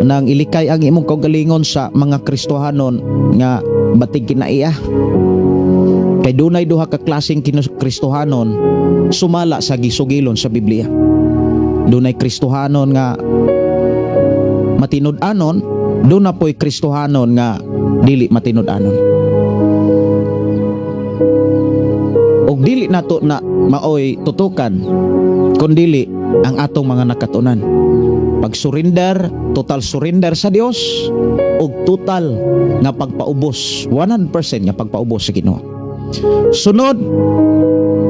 Nang ilikay ang imong kaugalingon sa mga Kristohanon nga batig kinaiya. Kay dunay duha ka klaseng Kristohanon sumala sa gisugilon sa Biblia. Dunay Kristohanon nga matinud-anon, duna po'y Kristohanon nga dili matinud-anon. Og dili nato na maoy tutukan kun dili ang atong mga nakatunan. Pag surrender, total surrender sa Dios ug total nga pagpaubos, 100% nga pagpaubos sa Ginoo. Sunod,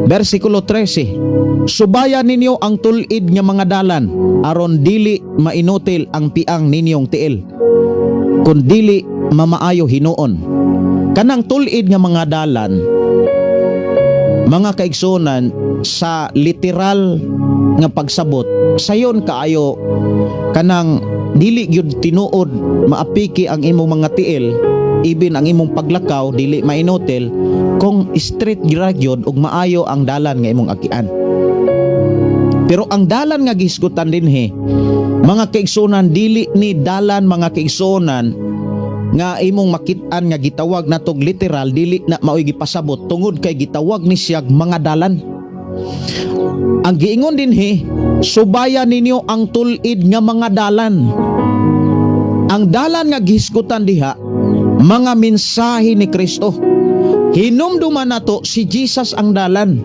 versikulo 13. Subayan ninyo ang tul-id nga mga dalan aron dili mainutil ang piang ninyong tiil. Kun dili mamaayo hinuon. Kanang tul-id nga mga dalan, mga kaigsunan, sa literal nga pagsabot, sayon kaayo kanang dili gyud tinuod maapiki ang imong mga tiil, ibin ang imong paglakaw dili mainutil kung straight gira gyud ug maayo ang dalan nga imong agian. Pero ang dalan nga gihisgutan dinhi, mga kaigsunan, dili ni dalan, mga kaigsunan, nga imong makit-an nga gitawag natog literal. Dili na maoy gipasabot tungod kay gitawag ni siyag mga dalan. Ang giingon dinhi, subayan ninyo ang tul-id nga mga dalan. Ang dalan nga gihisgutan diha, mga mensahe ni Kristo. Hinumduman nato si Jesus ang dalan.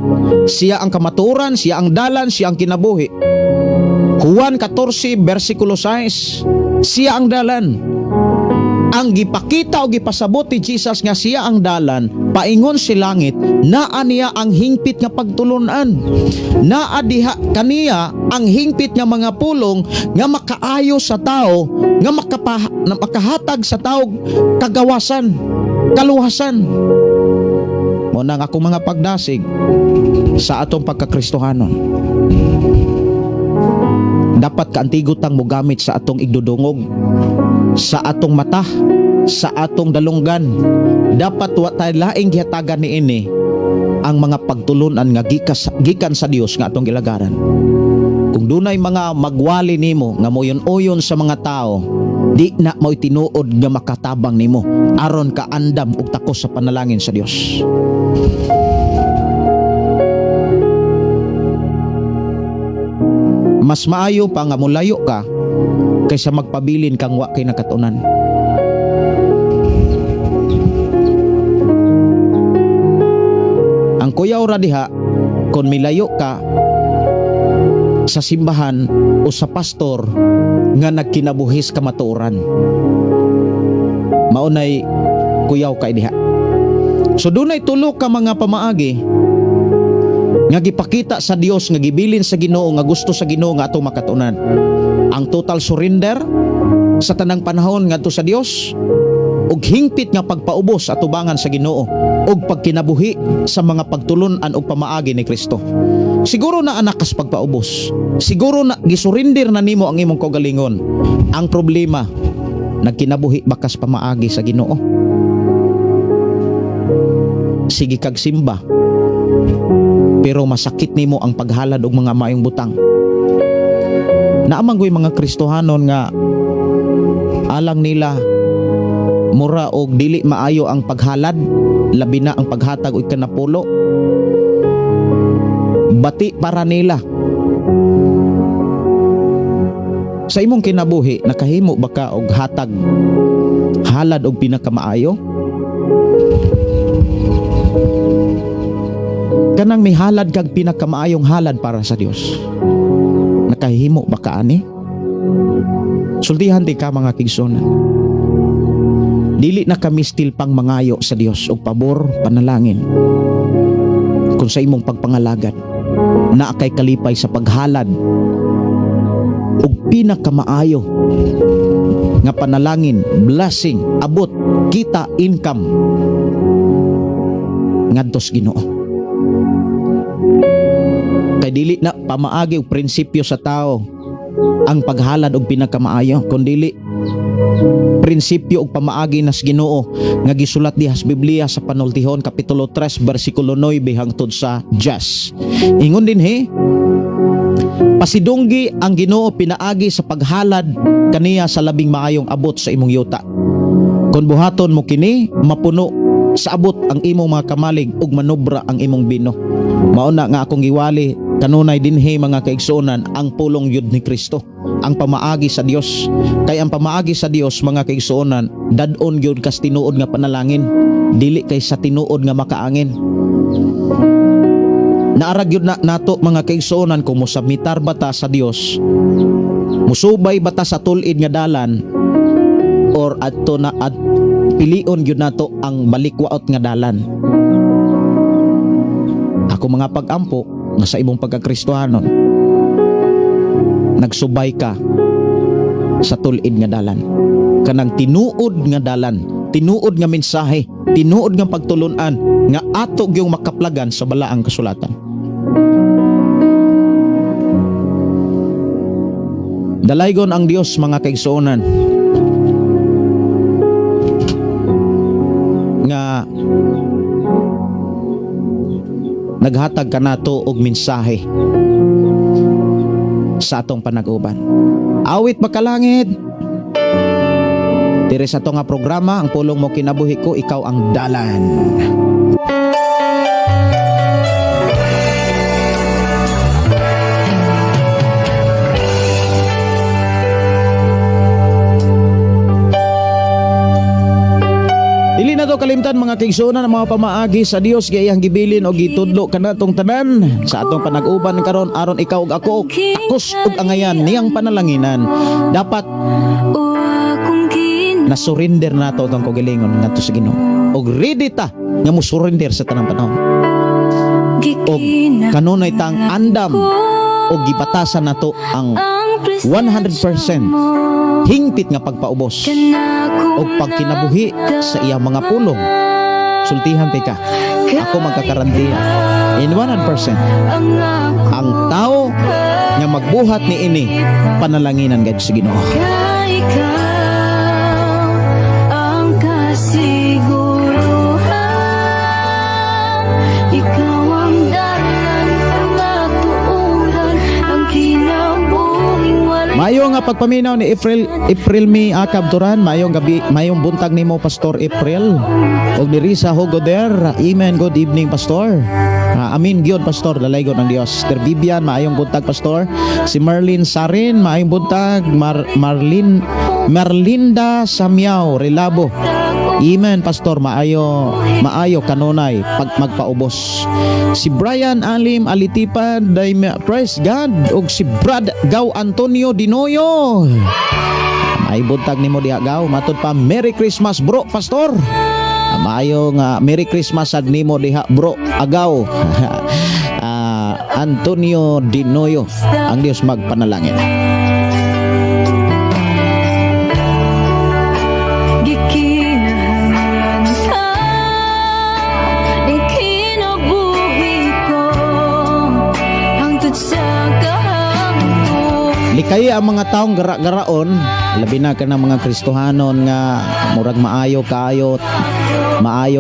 Siya ang kamatuoran, siya ang dalan, siya ang kinabuhi. Juan 14 versikulo 6. Siya ang dalan. Ang gipakita o gipasabot ni Jesus nga siya ang dalan paingon si langit, naa niya ang hingpit nga pagtulunan. Naa diha kaniya ang hingpit nga mga pulong nga makaayo sa tao, nga na makahatag sa tao kagawasan, kaluwasan. Mao nang akong mga pagdasig sa atong pagkakristohanon. Dapat kaantigo tang mogamit sa atong igdudungog, sa atong mata, sa atong dalunggan. Dapat wa tay laing gihatagan niini ang mga pagtulunan nga gikan sa Dios nga atong gilagaran. Kung dunay mga magwali nimo nga moyon-oyon sa mga tao, di na mo'y tinuod nga makatabang nimo aron ka andam og takos sa panalangin sa Dios. Mas maayo pa nga molayo ka kaysa magpabilin kang wa kay nakatunan. Ang kuyaw ra diha kung milayo ka sa simbahan o sa pastor nga nagkinabuhis kamatuoran. Maunay kuyaw kay diha. So dunay tulo ka mga pamaagi. Nga gipakita sa Dios, nga gibilin sa Ginoo, nga gusto sa Ginoo nga atong makatunan. Ang total surrender sa tanang panahon ngadto sa Dios ug hingpit nga pagpaubos atubangan sa Ginoo ug pagkinabuhi sa mga pagtulun-an ug pamaagi ni Kristo. Siguro na anak kas pagpaubos. Siguro na gisurrender na nimo ang imong kaugalingon. Ang problema, nagkinabuhi ba kas pamaagi sa Ginoo? Sige kag simba, pero masakit nimo ang paghalad og mga maayong butang. Naa man goy mga Kristohanon nga alang nila mura og dili maayo ang paghalad, labi na ang paghatag og kanapulo. Bati para nila. Sa imong kinabuhi, nakahimo ba ka og hatag, halad og pinakamaayo? Kanang mihalad kag pinakamaayong halad para sa Dios. Nakahimo ba ka ani? Sultihan di ka, mga kaigsuonan. Dili na kami still pang mangayo sa Dios og pabor, panalangin. Kung sa imong pagpangalagad, naa kay kalipay sa paghalad og pinakamaayo nga panalangin, blessing, abot, kita, income ngadto sa Ginoo. Kay dili na pamaagi og prinsipyo sa tao ang paghalad og pinakamaayo, kundili prinsipyo og pamaagi nas Ginoo nga gisulat diha sa Biblia sa Panultihon kapitulo 3 bersikulo 9 hangtod sa 10. Ingon dinhi, pasidunggi ang Ginoo pinaagi sa paghalad kaniya sa labing maayong abot sa imong yuta. Kung buhaton mo kini, mapuno sa abot ang imong mga kamalig ug manobra ang imong bino. Mao na nga akong giwali kanunay dinhi, mga kaigsuonan, ang pulong yud ni Kristo, ang pamaagi sa Dios. Kay ang pamaagi sa Dios, mga kaigsuonan, dad-on gyud kas tinuod nga panalangin, dili kay sa tinuod nga makaangin. Naa ra gyud na nato, mga kaigsuonan, kung mosubmitar ba ta sa Dios, musubay ba ta sa tul-id nga dalan, or adto na at pilion gyud nato ang balikwaot nga dalan. Ako mga pag-ampo nga sa imong pagkakristohanon, nagsubay ka sa tul-id nga dalan, kanang tinuod nga dalan, tinuod nga mensahe, tinuod nga pagtulunan nga ato gyung makaplagan sa balaang kasulatan. Dalaygon ang Dios, mga kaigsuonan, nga naghatag kanato og mensahe sa atong panag-uban. Awit makalangit. Diri sa ato nga programa, Ang Pulong Mo Kinabuhi Ko, Ikaw ang Dalan. Dili na to kalimtan, mga kaigsuonan, ang mga pamaagi sa Dios nga iyang gibilin o gitudlo kanatong tanan sa atong panag-uban karon, aron ikaw ug ako akos ug angayan niyang panalanginan. Dapat O akong kin na surrender nato atong kaugalingon ngadto sa Ginoo. Og ready ta nga mo surrender sa tanang panahon. Og kanunay tang andam og gibatasan nato ang 100% hingpit nga pagpaubos og pagkinabuhi sa iyang mga pulong. Sultihan tika. Ako magkakarantiya. In 100%, ang tao nga magbuhat ni ini, panalanginan gad sa Ginoo. Kay ikaw ang kasiguruhan. Ikaw ang dalan, ang matuuran, ang kinabuhing walay Maayo nga pagpaminaw ni April April Mi Akab Duran, maayong gabi, maayong buntag nimo, Pastor April. Og diri sa Hogoder, amen, good evening, Pastor. Ah, amin gyud, Pastor, dalaygon ang Dios. Sir Vivian, maayong buntag, Pastor. Si Merlin Sarin, maayong buntag. Marlin Merlinda Samyao Relabo. Amen, Pastor, maayo maayo kanunay pag magpaubos. Si Brian Alim Alitipan, praise God, ug si Brad Gaw Antonio Dinoyo. May buntag nimo diha, Gaw. Matud pa, Merry Christmas, bro, Pastor. Maayo nga Merry Christmas sad nimo diha, bro Agaw. Antonio Dinoyo. Ang Dios magpanalangin. Gikinahanglan ka ng kinabuhi ko hangtod sa kahangturan. Likay ang mga taong gara-garaon, labi na ka ng mga Kristohanon nga murag maayo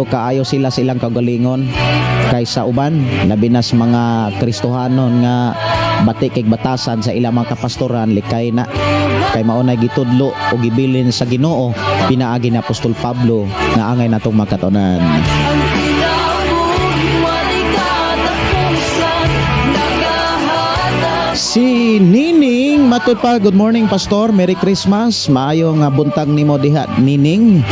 kaayo sila sa ilang kagalingon kaysa uban, labi na sa mga Kristohanon nga bati kay batasan sa ilang mga kapastoran. Likay na kay mao na gitudlo o gibilin sa Ginoo pinaagi ni Apostol Pablo nga angay natong makatunan. Ang kinabuhi wala'y katapusan, nagahatag. Si Nining matud pa, "Good morning, Pastor, Merry Christmas." Maayo nga buntag nimo diha, Nining.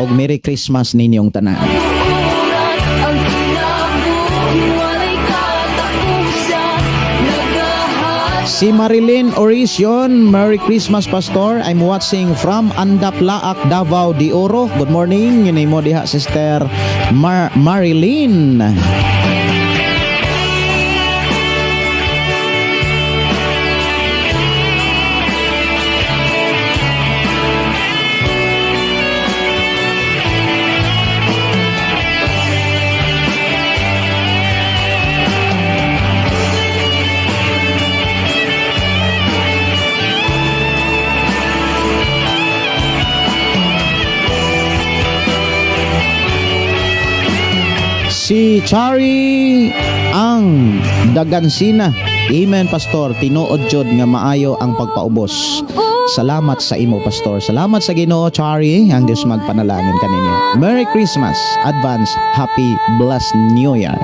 Og Merry Christmas ninyong tanan. Ang kinabuhi wala'y katapusan, nagahatag. Si Marilyn Orision, "Merry Christmas, Pastor. I'm watching from Andap Laak, Davao de Oro." Good morning nimo diha, Sister Marilyn. Si Chari ang Dagansina. "Amen, Pastor. Tinuod jud nga maayo ang pagpaubos. Salamat sa imo, Pastor." Salamat sa Ginoo, Chari. Ang Dios magpanalangin kaninyo. Merry Christmas. Advance Happy Blessed New Year.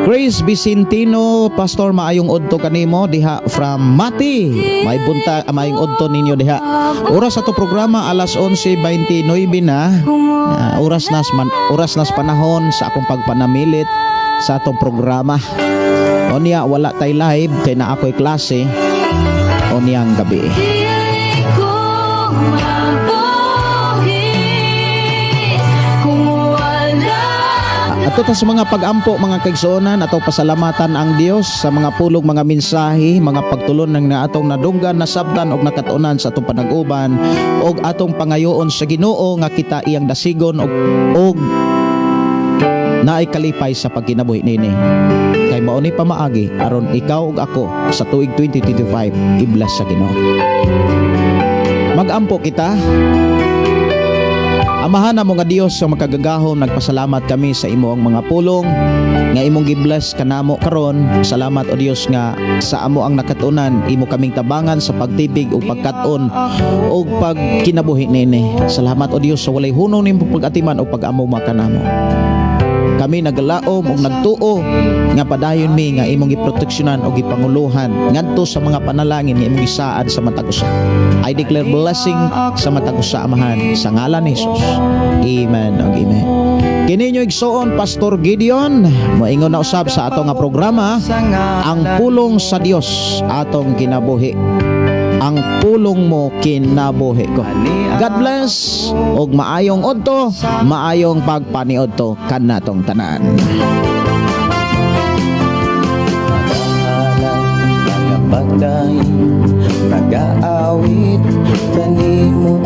Grace Vicentino, "Pastor, maayong udto kanimo diha from Mati." May bunta, maayong udto ninyo diha. Oras ato programa alas 11:29 na. Oras nas panahon sa akong pagpanamilit sa atong programa. Onya wala tay live kay naa ako'y klase onyang gabi. Dili ko mabuhi kung wala. Ato ta sa mga pag-ampo, mga kaigsuonan, ato pasalamatan ang Dios sa mga pulong, mga mensahe, mga pagtulon ng atong nadunggan, nasabtan og nakatuonan sa atong panag-uban og atong pangayoon sa Ginoo nga kita iyang dasigon og naay kalipay sa pagkinabuhi nini. Kay mao ni pamaagi aron ikaw ug ako sa tuig 2025 i-bless sa Ginoo. Magampo kita. Amahan namo nga Dios sa makagagahom, nagpasalamat kami sa imo ang mga pulong nga imong gi-bless kanamo karon. Salamat, o Dios, nga sa amo ang nakatunan imo kaming tabangan sa pagtibig ug pagkat-on ug pagkinabuhi nini. Salamat, o Dios, sa walay hunong nimo pag-atiman ug pag-amuma kanamo. Kami nagalaom ug nagtuo nga padayon mi nga imong giproteksyonan ug gipanguluhan ngadto sa mga panalangin nga imong gisaad sa matag usa. I declare blessing sa matag usa, Amahan, sa ngalan ni Jesus. Amen ug amen. Kini inyo igsoon, Pastor Gideon, moingon na usab sa ato nga programa, Ang Pulong sa Dios Atong Kinabuhi. Ang pulong mo kinabuhi ko. God bless ug maayong udto, maayong pagpaniudto kanatong tanan. Nagapatay, nagaawit kanimo.